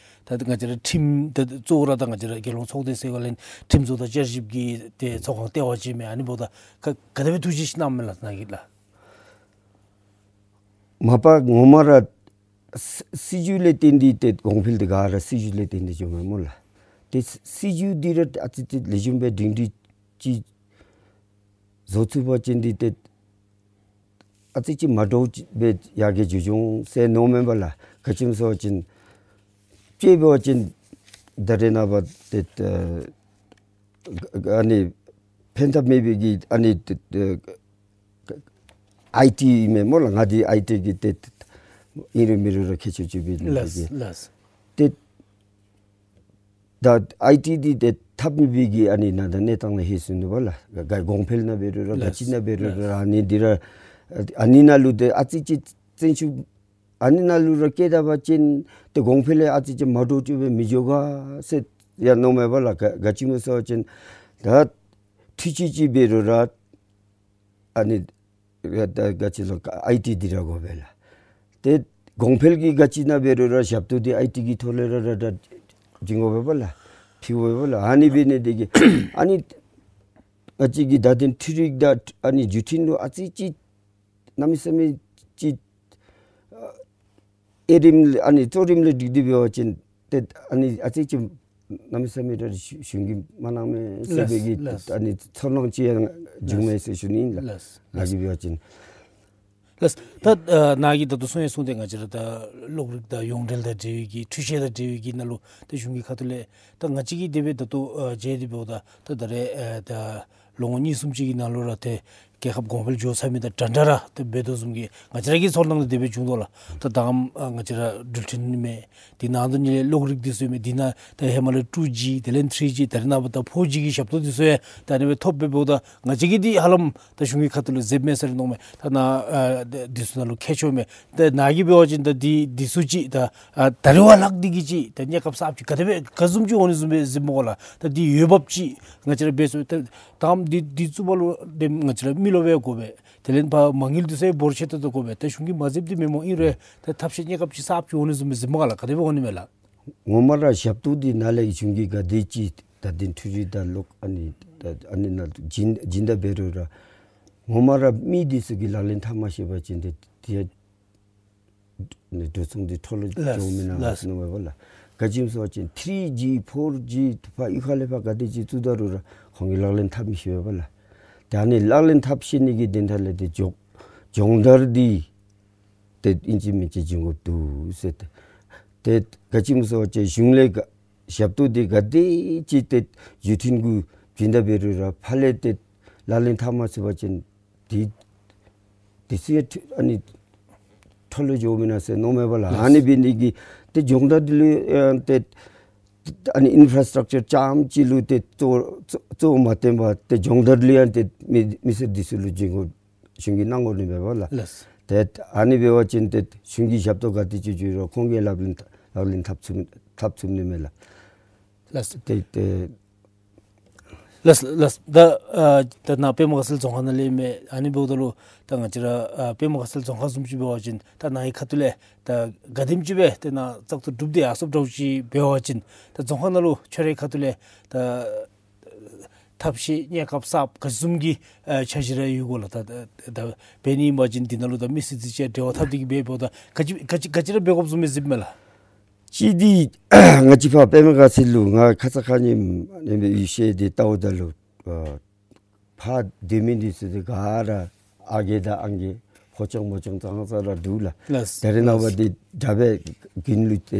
ད་ང་བཅས་ར་ཁྲིམས་ད་གཙོ་བོ་ར་ད་ང་བཅས་ར་རྒྱལ་ཡོངས་ཚོགས་སྡེ་ཟེར་བ་ལས་ཁྲིམས་བཟོ་དང་བསྐྱར་ཞིབ་ཀྱི་ཏེ་ཚོགས་ཁང་ལྟེ་བ་ཅིག་མས། ཨ་ནི་འབདཝ་ད་ག་ག་དེ་སྦེ་ཐུགས་བཞེད་ཅིག་གནངམ་མས་ལགས་ནཱ་གིས་ལགས། མ་པ་ངོ་མ་ར་སྲིད་སྲིད་བྱུས་ལས་བརྟེན་ཏེ་ཏེ་གོང་འཕེལ་འདི་ག་ར་སྲིད་བྱུས་ལས་བརྟེན་ཏེ་འགྱོཝ་མས་སྨོ་ལགས། ཏེ་སྲིད་བྱུས་འདི་ར་ཨ་ཙི་ཙི་ལེགས་ཤོམ་སྦེ་སྒྲིང་སྒྲི་ཅིག་བཟོ་ཚུགས་པ་ཅིན་འདི་ཏེ་ ཨ་ཙི་ཅིག་མ་འདྲཝ་ཅིག་སྦེ་ཡར་རྒྱས་འགྱོ་འགྱོ་འོང་ཟེར་མནོཝ་མས་པ་ལགས། ག་ཅི་སྨོ་ཟེར་བ་ཅིན་དཔྱེ་འབད་བ་ཅིན་ད་རེས་ནངས་པ་ཏེ་ཨ་ནི་ཕན་ཐབས་མེད་པའི་གི་ཨ་ནི་ཨའི་ཊི་ཨིན་མས་སྨོ་ལགས། ང་འདི་ཨའི་ཊི་གི་ཏེ་ཨིན་རུང་མེན་རུང་ར་མཁས་མཆོག་ཅིག་འབད་ནི་ལགས་དེ་གིས་ལགས། ཏེ་ད་ཨའི་ཊི་འདི་ཏེ་འཐབ་མི་སྦེ་གི་ཨ་ནི་ནང་ད་གནས་སྟངས་ལུ་ལྷོད་སོ་ནུག་པ་ལགས། ག་ག་གོང་འཕེལ་ནང་འབད་རུང་ར་ག་ཅི་ནང་འབད་རུང་ར་ཨ་ནི་འདི་ར་ཨ་ནི་ནང་ལུ་ཏེ་ཨ་ཙི་ཅིག་བརྩོན་ཤུགས་ཨ་ནི་ནང་ལུ་ར་བསྐྱེད་ད་པ་ཅིན་ཏེ་གོང་འཕེལ་ལས་ཨ་ཙི་ཅིག་མ་འདྲཝ་ཅིག་སྦེ་མི་འགྱོ་ག་ཟེར་ཡང་མནོཝ་མས་པ་ལགས། ག་ག་ཅི་སྨོ་ཟེར་བ་ཅིན་ད་འཕྲུལ་ཆས་ཅིག་འབད་རུང་ར་ཨ་ནི་ད་ག་ཅི་ལོ་ཨའི་ཊི་འདི་ར་དགོ་པས་ལགས། ཏེ་གོང་འཕེལ་གྱི་ག་ཅི་ནང་འབད་རུང་ར་ཞབས་ཏོག་འདི་ཨའི་ཊི་གི་ཐོག་ལས་ར་ར་ད་བྱིན་དགོ་པས་པ་ལགས། ཕུལ་དགོ་པས་པ་ལགས། ཨ་ནི་འབད་ནི་དེ་གིས་ཨ་ནི་ང་བཅས་ཀྱི་ད་དེ་འཕྲུལ་རིག་དང་ཨ་ནི་བརྒྱུད་འཕྲིན་ལུ་ཨ་ཙི་ཅིག་གནམ་མེད་ས་མེད་ཅིག་ཨ་ཨེ་རིམ་ལས་ཨ་ནི་གཙོ་རིམ་ལས་སྒྲིག་སྟེ་འབད་བ་ཅིན་ཏེ་ཨ་ནི་ཨ་ཙི་ཅིག་གནམ་མེད་ས་མེད་ར་གཞུང་གིས་མ་གནང་མས་ཟེར་སྦེ་གི་ལགས། ཨ་ནི་ཚོར་སྣང་ཅིག་ཡང་བྱུང་མས་ཟེར་ཞུ་ནི་ཨིན་ལགས། ལགས། ང་གིས་འབད་བ་ཅིན། ལགས། ད་ཨ་ནཱ་གིས་ད་ལྟོ་གསུང་ཡང་གསུངས་ཏེ་ང་བཅས་ར་ད་གློག་རིག་དང་ཡོངས་འབྲེལ་དང་འབྲེལ་བའི་གི་འཕྲུལ་ཆས་དང་འབྲེལ་བའི་གི་ནང་ལུ་ད་གཞུང་གི་ཁ་ཐུག་ལས་ད་ང་བཅས་ཀྱིས་དེ་སྦེ་ད་ལྟོ་ཨ་མཇལ་ཏེ་འབདཝ་ད་ད་ད་རེས་ཨ་ད་ལོ་ངོ་གཉིས་གསུམ་ཅིག་གི་ནང་ལུ་ར་ཏེ་རྒྱལ་ཁབ་གོང་འཕེལ་འགྱོ་ཚར་མི་དང་འདྲ་འདྲ་ར་ཏེ་འབད་དོ་བཟུམ་གྱི་ང་བཅས་ར་གི་ཚོར་སྣང་དེ་དེ་སྦེ་བྱུང་དོ་ལགས། ད་ད་ཨ་ང་བཅས་ར་འགྲུལ་འཕྲིན་མས། དེ་ནང་དོན་ལས་གློག་རིག་འདི་ཚུ་མས། དེ་ནང་ད་ཧེ་མ་ལས་ཊུ་ཇི་དེ་ལས་ཐྲི་ཇི་ད་རེས་ནངས་པ་ད་ཕོར་ཇི་གི་ཞབས་ཏོག་འདི་ཚུ་ཡང་ད་ཨ་ནི་སྦེ་ཐོབ་སྦེ་འབདཝ་ད་ང་བཅས་ཀྱིས་འདི་ཧ་ལམ་ད་གཞུང་གི་ཁ་ཐུག་ལུ་མཛདཔ་མས་ཟེར་མནོཝ་མས། ད་ནཱ་ཨ་འདི་ཚུ་ནང་ལུ་མཁས་མཆོག་མས། ད་ནཱ་གིས་འབད་བ་ཅིན་ད་འདི་འདི་ཚུ་ཅིག་ད་ཨ་ད་རེས་བ་ལྷག་འདི་གིས་ཅིག་ད་གནས་སྐབས་གསརཔ་ཅིག་ག་དེ་སྦེ་ག་བཟུམ་ཅིག་འོང་ནི་བཟུམ་སྦེ་གཟིགསཔ་སྨོ་ལགས། ད་འདི་འོས་འབབ་ཅིག་ང་བཅས་ར་འབད་ཚུགས། ད་ད་འདི་འདི་བཙུགས་པ་ལུ་ཏེ་ང་བཅས་ར་མི་ལོ་སྦེ་དགོ་པས། དེ་ལས་ཕར་མ་དངུལ་འདི་ཚུ་ཡང་འབོར་ཆེ་ཏོག་ཏོ་དགོ་པས། ད་གཞུང་གིས་མ་མཛདཔ་འདི་མེན་སྨོ། ཨིན་རུང་ད་ཐབས་ཤེས་གནས་སྐབས་ཅིག་གསརཔ་ཅིག་འོང་ནི་བཟུམ་སྦེ་གཟིགསཔ་སྨོ་ལགས། ག་དེ་སྦེ་འོང་ནི་མས་ལགས། ངོ་མ་ར་ཞབས་ཏོག་འདི་ནཱ་ལས་གཞུང་གིས་ག་དེ་ཅིག་ད་འཕྲུལ་རིག་དང་གློག་ཨ་ནི་ད་ཨ་ནི་ནང་བྱིན་བྱིན་ད་འབད་རུང་ར་ངོ་མ་ར་མི་འདི་ཚུ་གིས་ལག་ལེན་འཐབ་མ་ཤེས་པ་ཅིན་ཏེ་དེ་ནི་འགྲོ་སོང་འདི་འཕྲོ་བརླག་ལགས་འགྱོཝ་མེན་ན་ལགས། ཟེར་མནོཝ་མས་པ་ལགས། ག་ཅི་སྨོ་ཟེར་བ་ཅིན་ཐྲི་ཇི་ཕོར་ཇི་ཕར་གཡུས་ཁ་ལས་ཕར་ག་དེ་ཅིག་བཙུགས་ད་རུང་ར་ཁོང་གིས་ལག་ལེན་འཐབ་མི་ཤེས་པས་པ་ལགས། ད་ཨ་ནི་ལག་ལེན་འཐབ་ཤེས་ནི་གི་དོན་དག་ལས་ཏེ་སྦྱོང་སྦྱོང་བརྡར་འདི་ཏེ་ཨིན་ཅི་མིན་ཅི་བྱིན་དགོཔ་འདུག་ཟེར། ཏེ་ཏེ་ག་ཅི་སྨོ་ཟེར་བ་ཅིན་གཞུང་ལས་ག་ཞབས་ཏོག་འདི་ག་དེ་ཅིག་ཏེ་བརྒྱུད་འཕྲིན་གུ་བྱིན་ད་འབད་རུང་ར་ཕར་ལས་ཏེ་ལག་ལེན་འཐབ་མ་ཚུགས་པ་ཅིན་འདི་འདི་ཚུ་ཡང་ཨ་ནི་འཕྲོ་བརླག་འགྱོཝ་མེན་ན་ཟེར་མནོཝ་མས་པ་ལགས། ཨ་ནི་འབད་ནི་གིས་ཏེ་སྦྱོང་བརྡར་འདི་ལུ་ཨ་ཏེ་ཨ་ནི་ཨིན་ཕ་ར་སི་ཊག་ཅར་རྐྱངམ་ཅིག་ལུ་ཏེ་གཙོ་གཙོ་གཙོ་མ་བཏོན་པར་ཏེ་སྦྱོང་བརྡར་ལུ་ཡང་ཏེ་མི་མི་སེར་འདི་ཚུ་ལུ་བྱིན་དགོ་གཞུང་གིས་གནང་དགོ་ནི་མས་པ་ལགས། ལགས། ཏེ་ཨ་ནི་འབད་བ་ཅིན་ཏེ་གཞུང་གི་ཞབས་ཏོག་ག་དེ་ཅིག་བྱུང་རུང་ཁོང་གིས་ལག་ལེན་ལག་ལེན་འཐབ་ཚུགས་འཐབ་ཚུགས་ནི་མས་ལགས། ལགས། ཏེ་ཏེ་ལགས་ལགས། ད་ཨ་ད་ནཱ་པདྨ་དགའ་ཚལ་རྫོང་ཁག་ནང་ལས་མས། ཨ་ནི་འབདཝ་ད་ལུ་ད་ང་བཅས་ར་ཨ་པདྨ་དགའ་ཚལ་རྫོང་ཁག་བཟུམ་ཅིག་འབད་བ་ཅིན་ད་ནཱ་གི་ཁ་ཐུག་ལས་ད་ག་དེམ་ཅིག་སྦེ་ཏེ་ནཱ་བཙག་འཐུ་གྲུབ་སྟེ་ཡར་སོངམ་འདྲཝ་ཅིག་འབད་བ་ཅིན་ད་རྫོང་ཁག་ནང་ལུ་ཁྱོད་རའི་ཁ་ཐུག་ལས་ད་ཐབས་ཤེས་གནས་སྐབས་གསརཔ་ག་བཟུམ་གྱི་ཨ་འཆར་གཞི་ར་ཡོད་གོ་ལགས། ད་ད་ད་འབད་ནི་ཨིན་པ་ཅིན་འདི་ནང་ལུ་ད་མི་སེར་འདི་ཚུ་འབྲེལ་བ་འཐབ་སྟེ་གི་འབད་འབདཝ་ད་ག་ཅི་ག་ཅི་ག་ཅི་ར་འབད་དགོཔ་བཟུམ་སྦེ་གཟིགསཔ་མས་ལགས། གཅིག་འདི་ང་བཅས་ཕར་པདྨ་དགའ་ཚལ་ལུ་ང་ཁ་ཙ་ཁ་ཉིནམ་ཨ་ནི་སྦེ་ཡུལ་ཤེས་འདི་བལྟཝ་ད་ལུ་ཨ་ཕར་སྡོད་མི་འདི་ཚུ་འདི་ག་ར་ཨ་རྒས་དང་ཨང་རྒས་ཕོ་ཅོང་མོ་ཅོང་ཙང་ཙང་ར་འདུག་ལགས། ལགས། ད་རེས་ནངས་པ་འདི་དྲག་པས་དགུན་ལུ་ཏེ་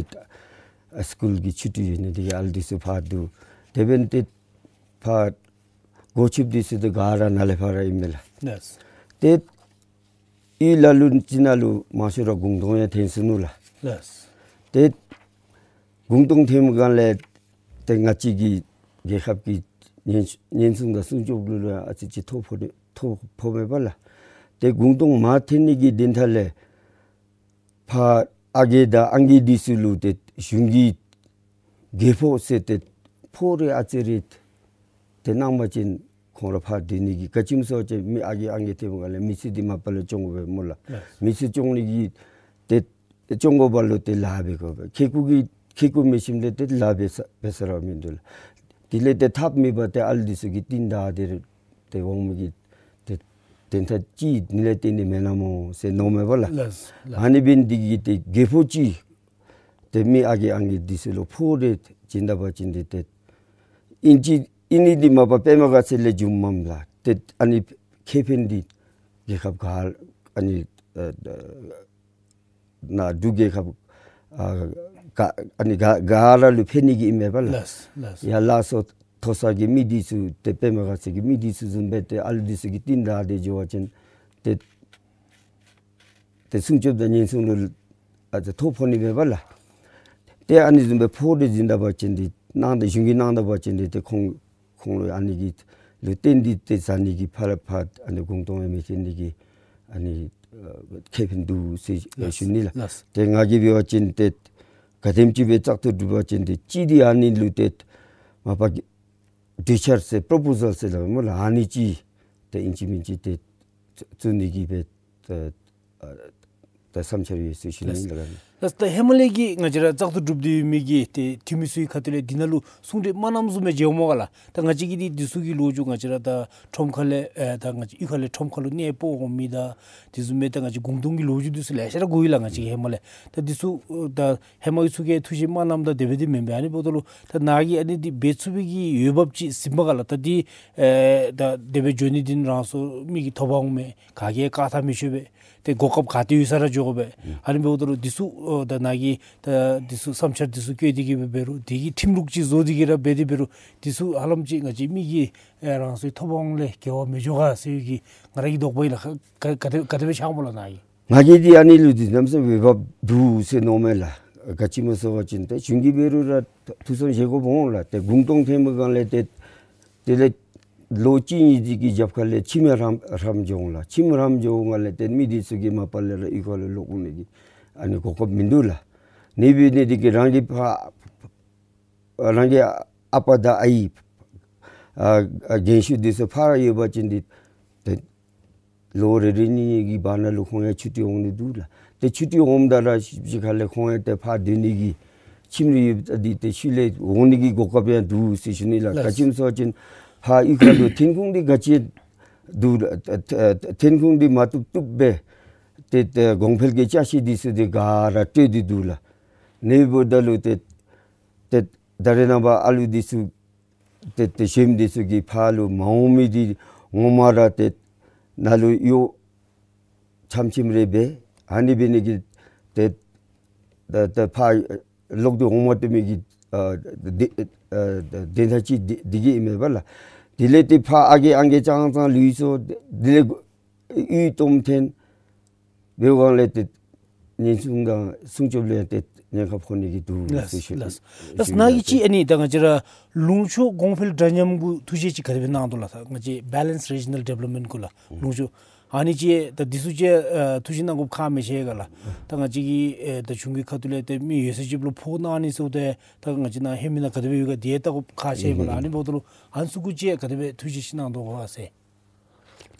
ཨ་སི་ཀུལ་གྱི་ཆུ་ཊི་ཡོད་ནི་འདི་གིས་ཨ་ལུ་འདི་ཚུ་ཕར་འདུག། དེ་འབདན་ཏེ་ཕར་སྒོ་ཕྱེཝ་འདི་ཚུ་འདི་ག་ར་ནཱ་ལས་ཕར་ར་ཨིན་མས་ལགས། ལགས། ཏེ་ཡུལ་ལ་ལུ་ཅིག་ནང་ལུ་མང་ཤོས་ར་གུང་སྟོང་ཡང་ཐོན་སོ་ནུག་ལགས། ལགས། ཏེ་གུང་སྟོང་ཐོནམ་སྒང་ལས་ཏེ་ང་བཅས་ཀྱི་རྒྱལ་ཁབ་ཀྱི་ཉེན་ཉེན་སྲུང་དང་སྲུང་སྐྱོབ་ལུ་ལུ་ཨ་ཙི་ཅིག་ཐོ་ཕོག་ནི་ཐོ་ཕོགཔ་མས་པ་ལགས། ཏེ་གུང་སྟོང་མ་ཐོན་ནི་གི་དོན་དག་ལས་ཕར་ཨ་རྒས་དང་ཨང་རྒས་འདི་ཚུ་ལུ་ཏེ་གཞུང་གིས་རྒས་ཕོགས་ཟེར་ཏེ་ཕོགས་རེ་ཨ་ཙི་རེ་ཏེ་གནང་པ་ཅིན་ཁོང་ར་ཕར་སྡོད་ནི་གི། ག་ཅི་སྨོ་ཟེར་བ་ཅིན་མི་ཨ་རྒས་ཨང་རྒས་ཐོནམ་སྒང་ལས་མི་ཚེ་འདི་མ་པ་ལས་སྐྱོང་དགོ་པས་སྨོ་ལགས། ལགས། མི་ཚེ་སྐྱོང་ནི་གི་ཏེ་སྐྱོང་དགོ་པ་ལུ་ཏེ་ལཱ་འབད་དགོ་པས། ཁེ་ཀོ་གི་ཁེ་ཀོ་མི་ཤེསཔ་ལས་ཏེ་ལཱ་འབད་ས་འབད་ས་ར་མིན་འདུག་ལགས། དེ་ལས་ཏེ་ཐབས་མེད་པར་ཏེ་ཨ་ལུ་འདི་ཚུ་གི་རྟིང་བདའ་སྟེ་ར་ཏེ་འོང་མི་གི་ཏེ་དོན་དག་ཅིག་ནི་ལས་ཏེ་ནི་མེན་ན་སྨོ་ཟེར་མནོཝ་མས་པ་ལགས། ལགས། ལགས། ཨ་ནི་འབད་ནི་འདི་གིས་ཏེ་རྒས་ཕོགས་ཅིག་ཏེ་མི་ཨ་རྒས་ཨང་རྒས་འདི་ཚུ་ལུ་ཕོགས་རེ་བྱིན་ད་པ་ཅིན་འདི་ཏེ་ཨིན་ཅི་ཨིན་ནི་འདི་མ་པ་པདྨ་དགའ་ཚལ་ལས་བྱུངམ་མས་ལགས། ཏེ་ཨ་ནི་ཁེ་ཕན་འདི་རྒྱལ་ཁབ་ག་ ཨ་ནི་ཨ་ནཱ་འབྲུག་རྒྱལ་ཁབ་ཨ་ག་ཨ་ནི་ག་ག་ར་ལུ་ཕན་ནི་གི་ཨིན་མས་པ་ལགས། ལགས་ལགས། ཡར་ལགས་སོ་མཐོ་ས་གི་མི་འདི་ཚུ་ཏེ་པདྨ་དགའ་ཚལ་གྱི་མི་འདི་ཚུ་བཟུམ་སྦེ་ཏེ་ཨ་ལུ་འདི་ཚུ་གི་རྟིང་བདའ་སྟེ་འགྱོ་བ་ཅིན་ཏེ་ཏེ་སྲུང་སྐྱོབ་དང་ཉེན་སྲུང་ལུ་ཨ་ཏེ་ཐོ་ཕོག་ནི་མས་པ་ལགས། ཏེ་ཨ་ནི་བཟུམ་སྦེ་ཕོག་སྟེ་འཛིང་ད་པ་ཅིན་འདི་གནང་སྟེ་གཞུང་གིས་གནང་ད་པ་ཅིན་འདི་ཏེ་ཁོང་ཁོང་ལུ་ཨ་ནི་གི་ལུ་བརྟེན་ཏེ་ཏེ་ཟ་ནི་གི་ཕར་ལས་ཕར་ཨ་ནི་གུང་སྟོང་ཡང་མི་ཐོན་ནི་གི་ཨ་ནི་ཨ་ཁེ་ཕན་འདུག་ཟེར་ལགས་ཞུ་ནི་ལགས། ལགས། ཏེ་ང་གིས་འབད་བ་ཅིན་ཏེ་ག་དེམ་ཅིག་སྦེ་བཙག་འཐུ་གྲུབ་པ་ཅིན་ཏེ་གཅིག་འདི་ཨ་ནི་ལུ་ཏེ་མ་པ་གི་གྲོས་འཆར་ཟེར་པོརོ་པོ་ཟཱལ་ཟེར་སླབ་སྨོ་ལགས། ཨ་ནི་ཅིག་ཏེ་ཨིན་ཅི་མིན་ཅི་ཏེ་བཙུགས་ནི་གི་སྦེ་ཏེ་ཨ་ཏེ་བསམ་འཆར་ཡོད་ཟེར་ཞུ་ནི་ལགས། ལགས། ད་ཧེ་མ་ལས་ཀྱི་ང་བཅས་ར་བཙག་འཐུ་གྲུབ་སྟེ་ཡོད་མི་གི་ཏེ་འཐུས་མི་ཚུ་གི་ཁ་ཐུག་ལས་འདི་ནང་ལུ་གསུང་གྲོས་མ་གནངམ་བཟུམ་སྦེ་མཇལཝ་སྨོ་ག་ལགས། ད་ང་བཅས་ཀྱིས་འདི་འདི་ཚུ་གི་ལོ་རྒྱུས་ང་བཅས་ར་ད་ཁྲོམ་ཁ་ལས་ཨེ་ད་ང་བཅས་གཡུས་ཁ་ལས་ཁྲོམ་ཁ་ལུ་གནས་སྤོ་འོང་མི་དང་དེ་བཟུམ་སྦེ་ད་ང་བཅས་གུང་སྟོང་གི་ལོ་རྒྱུས་འདི་ཚུ་ལེ་ཤ་ར་གོ་ཡི་ལགས། ང་བཅས་ཀྱིས་ཧེ་མ་ལས་ད་འདི་ཚུ་ད་ཧེ་མ་གི་ཚུ་གིས་ཐུགས་བཞེད་མ་གནངམ་ད་དེ་སྦེ་འདི་མེན་པས། ཨ་ནི་འབདཝ་ད་ལུ་ད་ནཱ་གིས་ཨ་ནི་འདི་འབད་ཚུགས་པའི་གི་འོས་འབབ་ཅིག་ཟིན་པ་ག་ལགས། ད་འདི་ཨེ་ད་དེ་སྦེ་འགྱོ་ནི་འདི་རང་སོ་མི་གིས་ཐོབ་པ་འོང་མས། ག་གིས་བཀག་ཐབས་མི་ཆོད་པས། ཏེ་གོ་སྐབས་ག་ཏེ་ཡོད་ས་ར་འགྱོ་དགོ་པས། ཨ་ནི་འབདཝ་ད་ལུ་འདི་ཚུ་ཨོ་ད་ནཱ་གིས་ད་འདི་ཚུ་བསམ་འཆར་འདི་ཚུ་བཀོད་དེ་གིས་འབད་རུང་དེ་གི་ཁྲིམས་ལུགས་ཅིག་བཟོ་སྟེ་གིས་ར་འབད་དེ་འབད་རུང་འདི་ཚུ་ཧ་ལམ་ཅིག་ང་བཅས་མི་གིས་ཨེ་རང་སོའི་ཐོབ་པ་འོང་ལས་འགལ་བ་མི་འགྱོ་ག་ཟེར་བའི་གི་ང་ར་གི་དོགས་པ་ཨིན་ལགས། ག་ག་དེ་ག་དེ་སྦེ་ཤརཝ་སྨོ་ལགས་ནཱ་གིས། ང་གིས་འདི་ཨ་ནི་ལུ་འདི་གནམ་མེད་ས་མེད་འོས་འབབ་འདུག་ཟེར་མནོཝ་མས་ལགས། ག་ཅི་སྨོ་ཟེར་བ་ཅིན་ཏེ་གཞུང་གིས་འབད་རུང་ར་ཐུགས་བསམ་བཞེས་དགོཔ་འོང་ལགས། ཏེ་གུང་སྟོང་ཐོན་པའི་སྒང་ལས་ཏེ་དེ་ལས་ལོ་གཅིག་གཉིས་ཅིག་གི་རྒྱབ་ཁ་ལས་ཁྱིམ་ཡང་རངམ་རངམ་འགྱོ་འོང་ལགས། ཁྱིམ་རངམ་འགྱོཝ་ལས་ཏེ་མི་འདི་ཚུ་གིས་མ་པ་ལས་ར་གཡུས་ཁ་ལུ་ལོག་འོང་ནི་གི་ཨ་ནི་གོ་སྐབས་མིན་འདུག་ལགས། ཨ་ནི་འབད་ནི་འདི་གིས་རང་གི་ཕ་རང་གི་ཨ་པ་དང་ཨའི་ཨ་ཨ་རྒན་ཤོས་འདི་ཚུ་ཕར་ཡོད་པ་ཅིན་འདི་ཏེ་ལོ་རེ་རེ་གཉིས་གཉིས་ཀྱི་བར་ན་ལུ་ཁོང་ཡང་ཆུ་ཊི་འོང་ནི་འདུག་ལགས། ཏེ་ཆུ་ཊི་འོངམ་ད་ར་ཤུལ་ཤུལ་ཁ་ལས་ཁོང་ཡང་ཏེ་ཕར་སྡོད་ནི་གི་ཁྱིམ་རེ་ཡོད་པ་འདི་ཏེ་ཤུལ་ལས་འོང་ནི་གི་གོ་སྐབས་ཡང་འདུག་ཟེར་ཞུ་ནི་ལགས། ལགས། ག་ཅི་སྨོ་ཟེར་བ་ཅིན་ཕར་གཡུས་ཁ་ལུ་ཐོན་ཁུངས་འདི་ག་ཅི་འདུག་ལགས། ཐོན་ཁུངས་འདི་མ་བཏུབ་བཏུབ་སྦེ་ཏེ་ཏེ་གོང་འཕེལ་གྱི་ཅ་ཆས་འདི་ཚུ་འདི་ག་ར་སྤྲོད་དེ་འདུག་ལགས། ཨ་ནི་འབདཝ་ད་ལུ་ཏེ་ཏེ་ད་རེས་ནངས་པ་ཨ་ལུ་འདི་ཚུ་ཏེ་ཏེ་གཞོནམ་འདི་ཚུ་གིས་ཕར་ལུ་མ་འོང་མི་འདི་ངོ་མ་ར་ཏེ་ནཱ་ལུ་གཡོག་ཆམ་ཆིམ་རེ་འབད་ཨ་ནི་འབད་ནི་གིས་ཏེ་ཏེ་ཏེ་ཕར་ལོག་སྟེ་འོང་མ་བཏུབ་མི་གི་ཨ་དེ་ཨ་དོན་དག་ཅིག་འདི་འདི་གིས་ཨིན་མས་པ་ལགས། དེ་ལས་ཏེ་ཕར་ཨ་རྒས་ཨང་རྒས་ཙང་ཙང་ལུས་སོ། དེ་ལས་གཡུས་སྟོངམ་ཐོན་འབདཝ་ལས་ཏེ་ཉེན་སྲུང་དང་སྲུང་སྐྱོབ་ལུ་ཡང་ཏེ་ཉེན་ཁ་ཕོག་ནི་གི་འདུག་ལགས་ཟེར་ཞུ་ལགས། ཞུ་ལགས། ནི་ནཱ་གིས་ལགས། ཅིག་ཨ་ནི་ད་ང་བཅས་ར་ལུང་ཕྱོགས་གོང་འཕེལ་འདྲ་མཉམ་གུ་ཐུགས་བཞེད་ཅིག་ག་དེ་སྦེ་གནང་དོ་ལགས། ད་ང་བཅས་Balanced Regional Development གུ་ལགས། ལུང་ཕྱོགས་ཨ་ནི་ཅིག་ད་འདི་ཚུ་ཅིག་ཨ་ཐུགས་བཞེད་གནང་དགོཔ་ཁག་མི་ཆེ་ག་ལགས། ད་ང་བཅས་ཀྱི་ཨེ་ད་གཞུང་གི་ཁ་ཐུག་ལས་ཏེ་མི་ཡོད་ཚད་ཅིག་ལུ་ཕོགས་གནང་ནི་ཟེརཝ་ད་ད་ང་བཅས་ནཱ་ཧེ་མའི་ནང་ག་དེ་སྦེ་ཡོད་ག་དེ་ལྟ་དགོཔ་ཁག་ཆེ་ག་ལགས། ཨ་ནི་འབདཝ་ད་ལུ་ཨ་ནི་ཚུ་གུ་ཅིག་ག་དེ་སྦེ་ཐུགས་བཞེད་ཅིག་གནང་དོ་ག་ཟེར།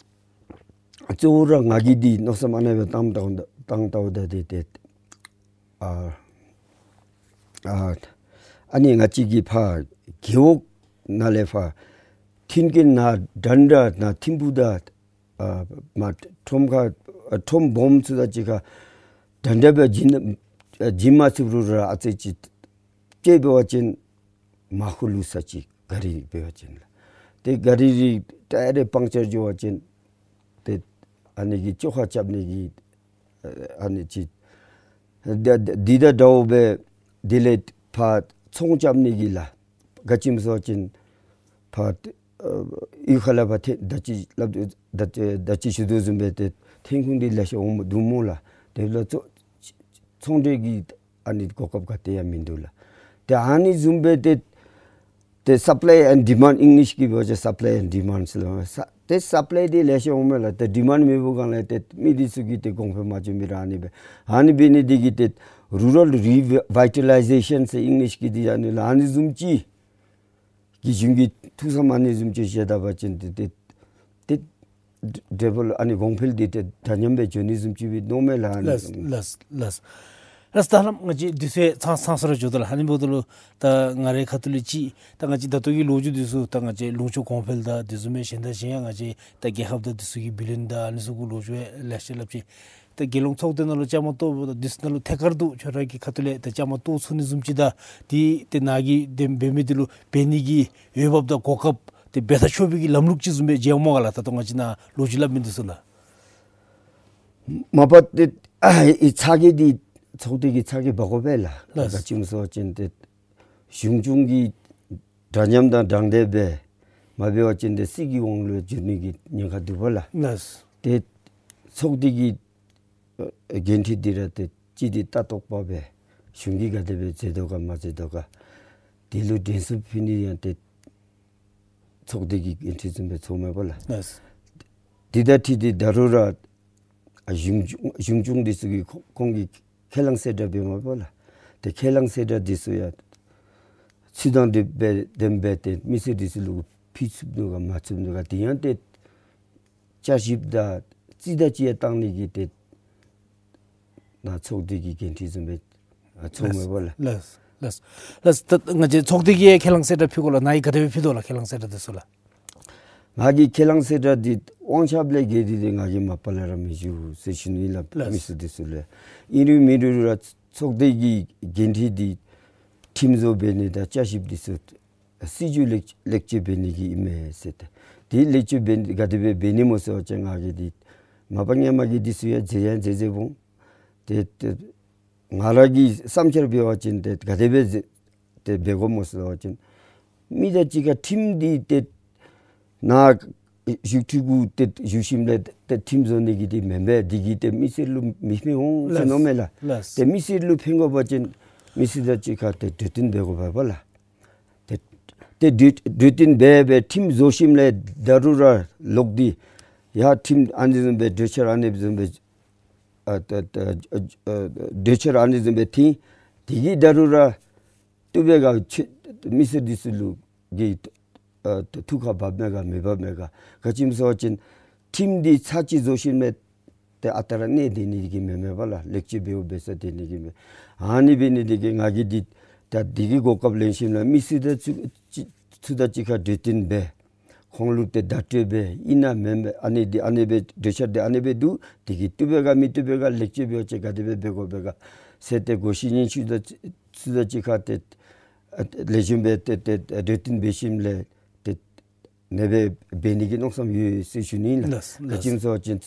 གཙོ་བོ་ར་ང་གིས་འདི་མནོ་བསམ་ཨ་ནེ་སྦེ་བཏངམ་ད་བཏང་ལྟཝ་ད་འདི་ཏེ་ཨ་ཨ་ཨ་ནི་ང་བཅས་ཀྱི་ཕར་རྒེད་འོག་ནང་ལས་ཕར་མཐུན་རྐྱེན་ནཱ་འདྲན་འདྲ་ནཱ་ཐིམ་ཕུག་དང་ཨ་མ་ཁྲོམ་ཁ་ཨ་ཁྲོམ་སྦོམ་ཚུ་དང་གཅིག་ཁར་འདྲན་འདྲ་སྦེ་བྱིན་བྱིན་མ་ཚུགས་རུང་ར་ཨ་ཙི་ཅིག་ཅིག་འབད་བ་ཅིན་མར་ཁུ་ལུས་ས་ཅིག་ག་རི་འབད་བ་ཅིན་ལགས། ཏེ་ག་རི་རི་ཊ་ཡར་རེ་པང་ཅར་འགྱོ་བ་ཅིན་ཏེ་ཨ་ནི་གི་བཅོ་ཁ་རྐྱབ་ནི་གི་ཨ་ནི་ཅིག་ད་ད་འདི་དང་འདྲཝ་སྦེ་དེ་ལས་ཕར་ཚོང་རྐྱབ་ནི་གི་ལགས། ག་ཅི་སྨོ་ཟེར་བ་ཅིན་ཕར་ཨ་གཡུས་ཁ་ལས་ཕར་ཐོན་ད་ཅི་སླབ་ད་ད་ཅི་ཞུ་དོ་བཟུམ་སྦེ་ཏེ་ཐོན་ཁུངས་འདི་ལེ་ཤ་འོངམ་འདུག་སྨོ་ལགས། དེ་ལས་ཚོང་ཚོང་འབྲེལ་གྱི་ཨ་ནི་གོ་སྐབས་ག་ཏེ་ཡང་མིན་འདུག་ལགས། ཏེ་ཨ་ནི་བཟུམ་སྦེ་ཏེ་ཏེ་supply and demand ཨིང་ལིཤ་གིས་འབད་བ་ཅིན་supply and demand ཟེར་སླབ་མས། ས་ཏེ་supply འདི་ལེ་ཤ་འོངམ་མས་ལགས། ཏེ་demand མེད་པའི་སྒང་ལས་ཏེ་མི་འདི་ཚུ་གིས་ཏེ་གོང་འཕེལ་མ་བྱུང་མི་ར་ཨ་ནི་སྦེ་ཨ་ནི་འབད་ནི་འདི་གིས་ཏེ་rural revitalization ཟེར་ཨིང་ལིཤ་གི་འདི་ཨ་ནི་ལགས། ཨ་ནི་བཟུམ་ཅིག་གི་གཞུང་གི་ཐུགས་བསམ་ཨ་ནི་བཟུམ་ཅིག་བཞེས་ད་པ་ཅིན་ཏེ་ཏེ་ཏེ་ཌི་ཝེ་ལོཔ་ཨ་ནི་གོང་འཕེལ་འདི་ཏེ་འདྲ་མཉམ་སྦེ་འགྱོ་ནི་བཟུམ་ཅིག་སྦེ་མནོཝ་མས་ལགས། ལགས་ལགས་ལགས། ད་ཧ་ལམ་ང་བཅས་དུས་ཚོད་ཚང་ཚང་སོང་ར་འགྱོ་དོ་ལགས། ཨ་ནི་འབདཝ་ད་ལུ་ད་ང་རའི་ཁ་ཐུག་ལས་ཅིག་ད་ང་བཅས་ད་ལྟོ་གི་ལོ་རྒྱུས་འདི་ཚུ་ད་ང་བཅས་ལུང་ཕྱོགས་གོང་འཕེལ་དང་དེ་བཟུམ་མའི་གཞན་དང་གཞན་ཡང་ང་བཅས་ད་རྒྱལ་ཁབ་དང་འདི་ཚུ་གི་བི་ལིཡོན་དང་ཨ་ནི་ཚུ་གི་ལོ་རྒྱུས་ལེ་ཤ་སླབ་ཅི། ད་རྒྱལ་ཡོངས་ཚོགས་སྡེ་ནང་ལུ་བཅའ་མར་གཏོགས་འབདཝ་ད་འདི་ཚུ་ནང་ལུ་ཐད་ཀར་དུ་ཁྱོད་ར་གི་ཁ་ཐུག་ལས་ད་བཅའ་མར་གཏོགས་ཚུགས་ནི་བཟུམ་ཅིག་དང་འདི་ཏེ་ནཱ་གིས་དེ་འབད་མི་འདི་ལུ་འབད་ནི་གི་འོས་འབབ་དང་གོ་སྐབས་ཏེ་འབད་ས་ཆོག་པའི་གི་ལམ་ལུགས་ཅིག་བཟུམ་སྦེ་མཇལཝ་སྨོ་ག་ལགས། ད་ལྟོ་ང་བཅས་ནཱ་ལོ་རྒྱུས་སླབ་མི་འདི་ཚུ་ལགས། མ་པ་ཏེ་ཨ་ཨི་ཚ་གྱང་འདི་ཚོགས་སྡེ་གི་ཚ་གྱང་འབག་དགོ་པས་ལགས། ལགས། ག་ཅི་སྨོ་ཟེར་བ་ཅིན་ཏེ་གཞུང་སྐྱོང་གི་འདྲ་མཉམ་དང་འདྲ་འདེད་འབད་མ་འབད་བ་ཅིན་ཏེ་སྲིད་ཀྱི་དབང་ལུ་འགྱུར་ནི་གི་ཉེན་ཁ་འདུག་པ་ལགས། ལགས། ཏེ་ཚོགས་སྡེ་གི་ཨ་འགན་འཁྲི་འདི་ར་ཏེ་གཅིག་འདི་ལྟ་རྟོག་པ་འབད་གཞུང་གིས་ག་དེ་སྦེ་མཛད་དོ་ག་མ་མཛད་དོ་ག་དེ་ལུ་དྲན་གསོ་ཕུལ་ནི་ཡང་ཏེ་ཚོགས་སྡེ་གི་འགན་འཁྲི་བཟུམ་སྦེ་ཚོརཝ་མས་པ་ལགས། ལགས། དེ་དང་འཁྲིལ་ཏེ་ད་རུང་ར་ཨ་གཞུང་གཞུང་སྐྱོང་འདི་ཚུ་གིས་ཁོང་ཁོང་གིས་ཁས་བླངས་གསལ་བསྒྲགས་འབདཝ་མས་པ་ལགས། ཏེ་ཁས་བླངས་གསལ་བསྒྲགས་འདི་ཚུ་ཡང་ཚུལ་དང་ལྡན་པའི་ལྡན་པའི་ཏེ་མི་སེར་འདི་ཚུ་ལུ་ཕུལ་ཚུགས་ནུག་ག་མ་ཚུགས་ནུག་ག་དེ་ཡང་ཏེ་བསྐྱར་ཞིབ་དང་རྩིས་དང་ཅིག་ཡང་བཏང་ནི་གི་ཏེ་ནཱ་ཚོགས་སྡེ་གི་འགན་འཁྲི་བཟུམ་སྦེ་ཨ་ཚོརཝ་མས་པ་ལགས། ལགས། ལགས། ལགས། ད་ང་བཅས་ཚོགས་སྡེ་གིས་ཁས་བླངས་གསལ་བསྒྲགས་ཕུལ་དགོ་ལགས། ནཱ་གིས་ག་དེ་སྦེ་ཕུལ་དོ་ལགས། ཁས་བླངས་གསལ་བསྒྲགས་འདི་ཚུ་ལགས། ང་གིས་ཁས་བླངས་གསལ་བསྒྲགས་འདི་དབང་ཆ་ལས་འགལ་ཏེ་ཏེ་ང་གིས་མ་པ་ལས་ར་མི་ཞུ་ཟེར་ཞུ་ནི་ལགས། ལགས། མི་སེར་འདི་ཚུ་ལུ། ཨིན་རུང་མེན་རུང་ར་ཚོགས་སྡེ་གི་འགན་འཁྲི་འདི་ཁྲིམས་བཟོ་འབད་ནི་དང་བསྐྱར་ཞིབ་འདི་ཚུ་སྲིད་བྱུས་ལེགས་ལེགས་བཅོས་འབད་ནི་གི་ཨིན་མས་ཟེར་ཏེ། དེ་ལེགས་བཅོས་འབད་ག་དེ་སྦེ་འབད་ནི་སྨོ་ཟེར་བ་ཅིན་ང་གིས་འདི་མ་པ་སྔོན་མ་གི་འདི་ཚུ་ཡང་མཛད་ཡང་མཛད་མཛདཔ་འོང་། ཏེ་ཏེ་ང་ར་གི་བསམ་འཆར་འབད་བ་ཅིན་ཏེ་ག་དེ་སྦེ་མཛད་ཏེ་འབད་དགོཔ་སྨོ་ཟེར་བ་ཅིན་མི་དང་གཅིག་ཁར་ཁྲིམས་འདི་ཏེ་ནཱ་བཞུགས་ཁྲི་གུ་ཏེ་བཞུགས་ཞིནམ་ལས་ཏེ་ཁྲིམས་བཟོ་ནི་གི་འདི་མེན་པས། འདི་གིས་ཏེ་མི་སེར་ལུ་མི་ཕན་འོང་ཟེར་མནོཝ་མས་ལགས། ལགས། ཏེ་མི་སེར་ལུ་ཕན་དགོ་པ་ཅིན་མི་སེར་དང་གཅིག་ཁར་ཏེ་གྲོས་བསྟུན་འབད་དགོ་པས་པ་ལགས། ཏེ་ཏེ་གྲོས་གྲོས་བསྟུན་འབད་འབད་ཁྲིམས་བཟོ་ཞིནམ་ལས་ད་རུང་ར་ལོག་སྟེ་ཡར་ཁྲིམས་ཨ་ནི་བཟུམ་སྦེ་གྲོས་འཆར་ཨ་ནི་བཟུམ་སྦེ་ཨ་ད་ད་ཨ་ཨ་གྲོས་འཆར་ཨ་ནི་བཟུམ་སྦེ་འཐེན། དེ་གིས་ད་རུང་ར་བཏུབ་པས་ག་ཁྱོད་མི་སེར་འདི་ཚུ་ལུ་གི་ཨ་ཐུགས་ཁར་བབ་མས་ག་མི་བབ་མས་ག། ག་ཅི་སྨོ་ཟེར་བ་ཅིན་ཁྲིམས་འདི་ཚར་གཅིག་བཟོ་ཞིནམ་ལས་ཏེ་ཨ་རྟག་ར་གནས་སྡོད་ནི་གི་མེན་མས་པ་ལགས། ལེགས་བཅོས་འབདཝ་འབད་ས་སྡོད་ནི་གི་མེན། ཨ་ནི་འབད་ནི་འདི་གིས་ང་གིས་འདི་ད་འདི་གི་གོ་སྐབས་ལེན་ཞིནམ་ལས་མི་སེར་དང་ཚུ་ཚུ་དང་གཅིག་ཁར་གྲོས་བསྟུན་འབད་ཁོང་ལུ་ཏེ་བརྡ་སྤྲོད་འབད་ཨིན་ན་མེན་མེན་ཨ་ནི་འདི་ཨ་ནི་སྦེ་གྲོས་འཆར་འདི་ཨ་ནི་སྦེ་འདུག། འདི་གིས་བཏུབ་པས་ག་མི་བཏུབ་པས་ག་ལེགས་བཅོས་འབད་བ་ཅིན་ག་དེ་སྦེ་འབད་དགོ་པས་ག་ཟེར་ཏེ་གོ་ཤེས་སྙིང་ཤེས་དང་ཚུ་དང་གཅིག་ཁར་ཏེ་ཨ་ལེགས་ཤོམ་སྦེ་ཏེ་ཏེ་གྲོས་བསྟུན་འབད་ཞིནམ་ལས་ཏེ་ཨ་ནི་སྦེ་འབད་ནི་གི་མནོ་བསམ་ཡོད་ཟེར་ཞུ་ནི་ལགས། ལགས། ག་ཅི་སྨོ་ཟེར་བ་ཅིན་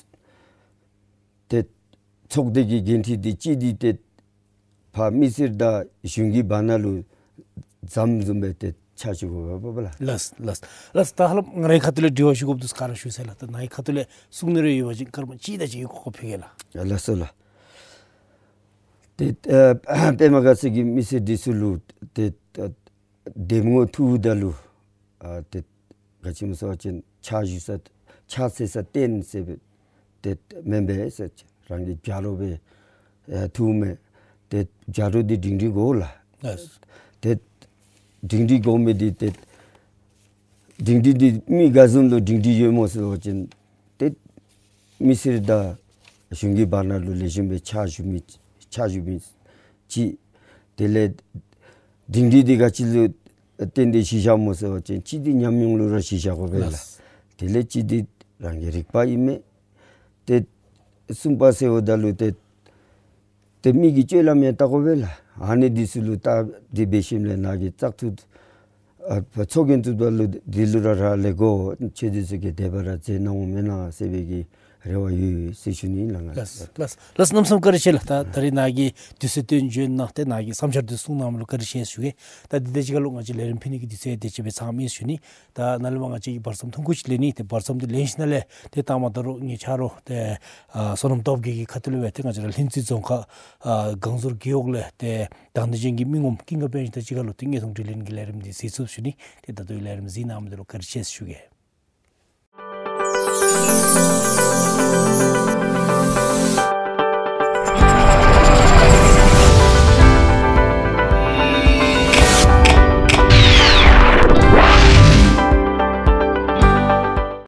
ཏེ་ཚོགས་སྡེ་གི་འགན་འཁྲི་འདི་གཅིག་འདི་ཏེ་ཕར་མི་སེར་དང་གཞུང་གི་བར་ན་ལུ་མཚམས་བཟུམ་སྦེ་ཏེ་ཆ་བཞག་དགོ་པས་པ་ལགས། ལགས། ལགས། ལགས། ད་ཧ་ལམ་ང་རའི་ཁ་ཐུག་ལས་དྲི་བ་ཞུ་དགོཔ་འདུག། ག་ར་ཞུ་ཟེར་ལགས། ད་ནཱ་གི་ཁ་ཐུག་ལས་གསུང་ནི་རེ་ཡོད་པ་ཅིན་སྐར་མ་གཅིག་དང་གཅིག་གི་གོ་སྐབས་ཕུལ་གེ་ལགས། ཡ་ལགས་སོ་ལགས། ཏེ་ཨ་པདྨ་དགའ་ཚལ་གྱི་མི་སེར་འདི་ཚུ་ལུ་ཏེ་ཨ་འདེམས་ངོ་ཐུགཔ་ད་ལུ་ཨ་ཏེ་ག་ཅི་སྨོ་ཟེར་བ་ཅིན་ཕྱག་ཞུ་ས་ཕྱག་འཚལ་ས་རྟེན་ཟེར་སྦེ་ཏེ་མེན་པས་ཟེར། རང་གི་བྱ་རོག་སྦེ་ཨ་ཐུག་མས། ཏེ་བྱ་རོག་འདི་སྒྲིང་སྒྲིང་དགོ་ལགས། ལགས། ཏེ་སྒྲིང་སྒྲིང་དགོ་མི་འདི་ཏེ་སྒྲིང་སྒྲིང་འདི་མི་ག་བཟུམ་ལུ་སྒྲིང་སྒྲིང་ཡོད་སྨོ་ཟེར་བ་ཅིན་ཏེ་མི་སེར་དང་གཞུང་གི་བར་ན་ལུ་ལེགས་ཤོམ་སྦེ་ཕྱག་ཞུ་མི་ཕྱག་ཞུ་མི་ཅིག། དེ་ལས་སྒྲིང་སྒྲིང་འདི་ག་ཅི་ལུ་བརྟེན་ཏེ་གཞི་བཞག་སྨོ་ཟེར་བ་ཅིན་གཅིག་འདི་ཉམས་མྱོང་ལུ་ར་གཞི་བཞག་དགོ་པས་ལགས། ལགས། དེ་ལས་གཅིག་འདི་རང་གི་རིག་པ་ཨིན་མས། ཏེ་གསུམ་པ་ཟེརཝ་ད་ལུ་ཏེ་ཏེ་མི་གི་སྤྱོད་ལམ་ཡང་བལྟ་དགོ་པས་ལགས། ཨ་ནི་འདི་ཚུ་ལུ་བལྟ་སྟེ་འབད་ཞིནམ་ལས་ནཱ་གི་བཙག་འཐུ་ཨ་ཚོགས་རྒྱན་བཙུགསཔ་ད་ལུ་འདི་ལུ་ར་རག་ལས་དགོ། ཁྱེད་འདི་ཚུ་གིས་དེ་སྦེ་ར་མཛད་གནང་འོང་མེན་ན་ཟེར་བའི་གི་རེ་བ་ཡོད་ཟེར་ཞུ་ནི་ལགས། ང་ལགས། ལགས། ལགས། གནམ་མེད་ས་མེད་བཀའ་དྲིན་ཆེ་ལགས། ད་ད་རིས་ནཱ་གིས་དུས་ཚོད་བཏོན་བྱོན་གནང་སྟེ་ནཱ་གི་བསམ་འཆར་འདི་གསུང་གནངམ་ལུ་བཀའ་དྲིན་ཆེ་ཞུ་གེ། ད་འདི་དང་གཅིག་ཁར་ལུ་ང་བཅས་ལས་རིམ་ཕུལ་ནི་གི་དུས་ཚོད་དེ་ཅིག་སྦེ་ཚང་མས་ཞུ་ནི། ད་ནཱ་ལས་མར་ང་བཅས་ཀྱིས་བར་མཚམས་ཐུང་ཀུ་ཅིག་ལེན་ནི། ཏེ་བར་མཚམས་འདི་ལེན་ཞིནམ་ལས་ཏེ་ལྟ་མ་ད་རུང་ངེའི་ཆ་རོགས་ཏེ་ཨ་བསོད་ནམས་སྟོབས་རྒྱས་ཀྱི་ཁ་ཐུག་ལས་སྦེ་ཏེ་ང་བཅས་ར་ལྷུན་རྩེ་རྫོང་ཁག་ཨ་སྒང་ཟུར་རྒེད་འོག་ལས་ཏེ་དང་འདོད་ཅན་གྱི་མི་ངོམ་ཀུན་དགའ་དཔལ་འབྱོར་དང་གཅིག་ཁར་ལུ་ཏེ་དངོས་མཐོང་དྲི་ལན་གྱི་ལས་རིམ་འདི་གཟིགས་ཚུགསཔ་ཞུ་ནི། ཏེ་ད་ལྟོ་ལས་རིམ་གཟིགས་གནང་མི་འདི་ལུ་བཀའ་དྲིན་ཆེ་ཞུ་གེ།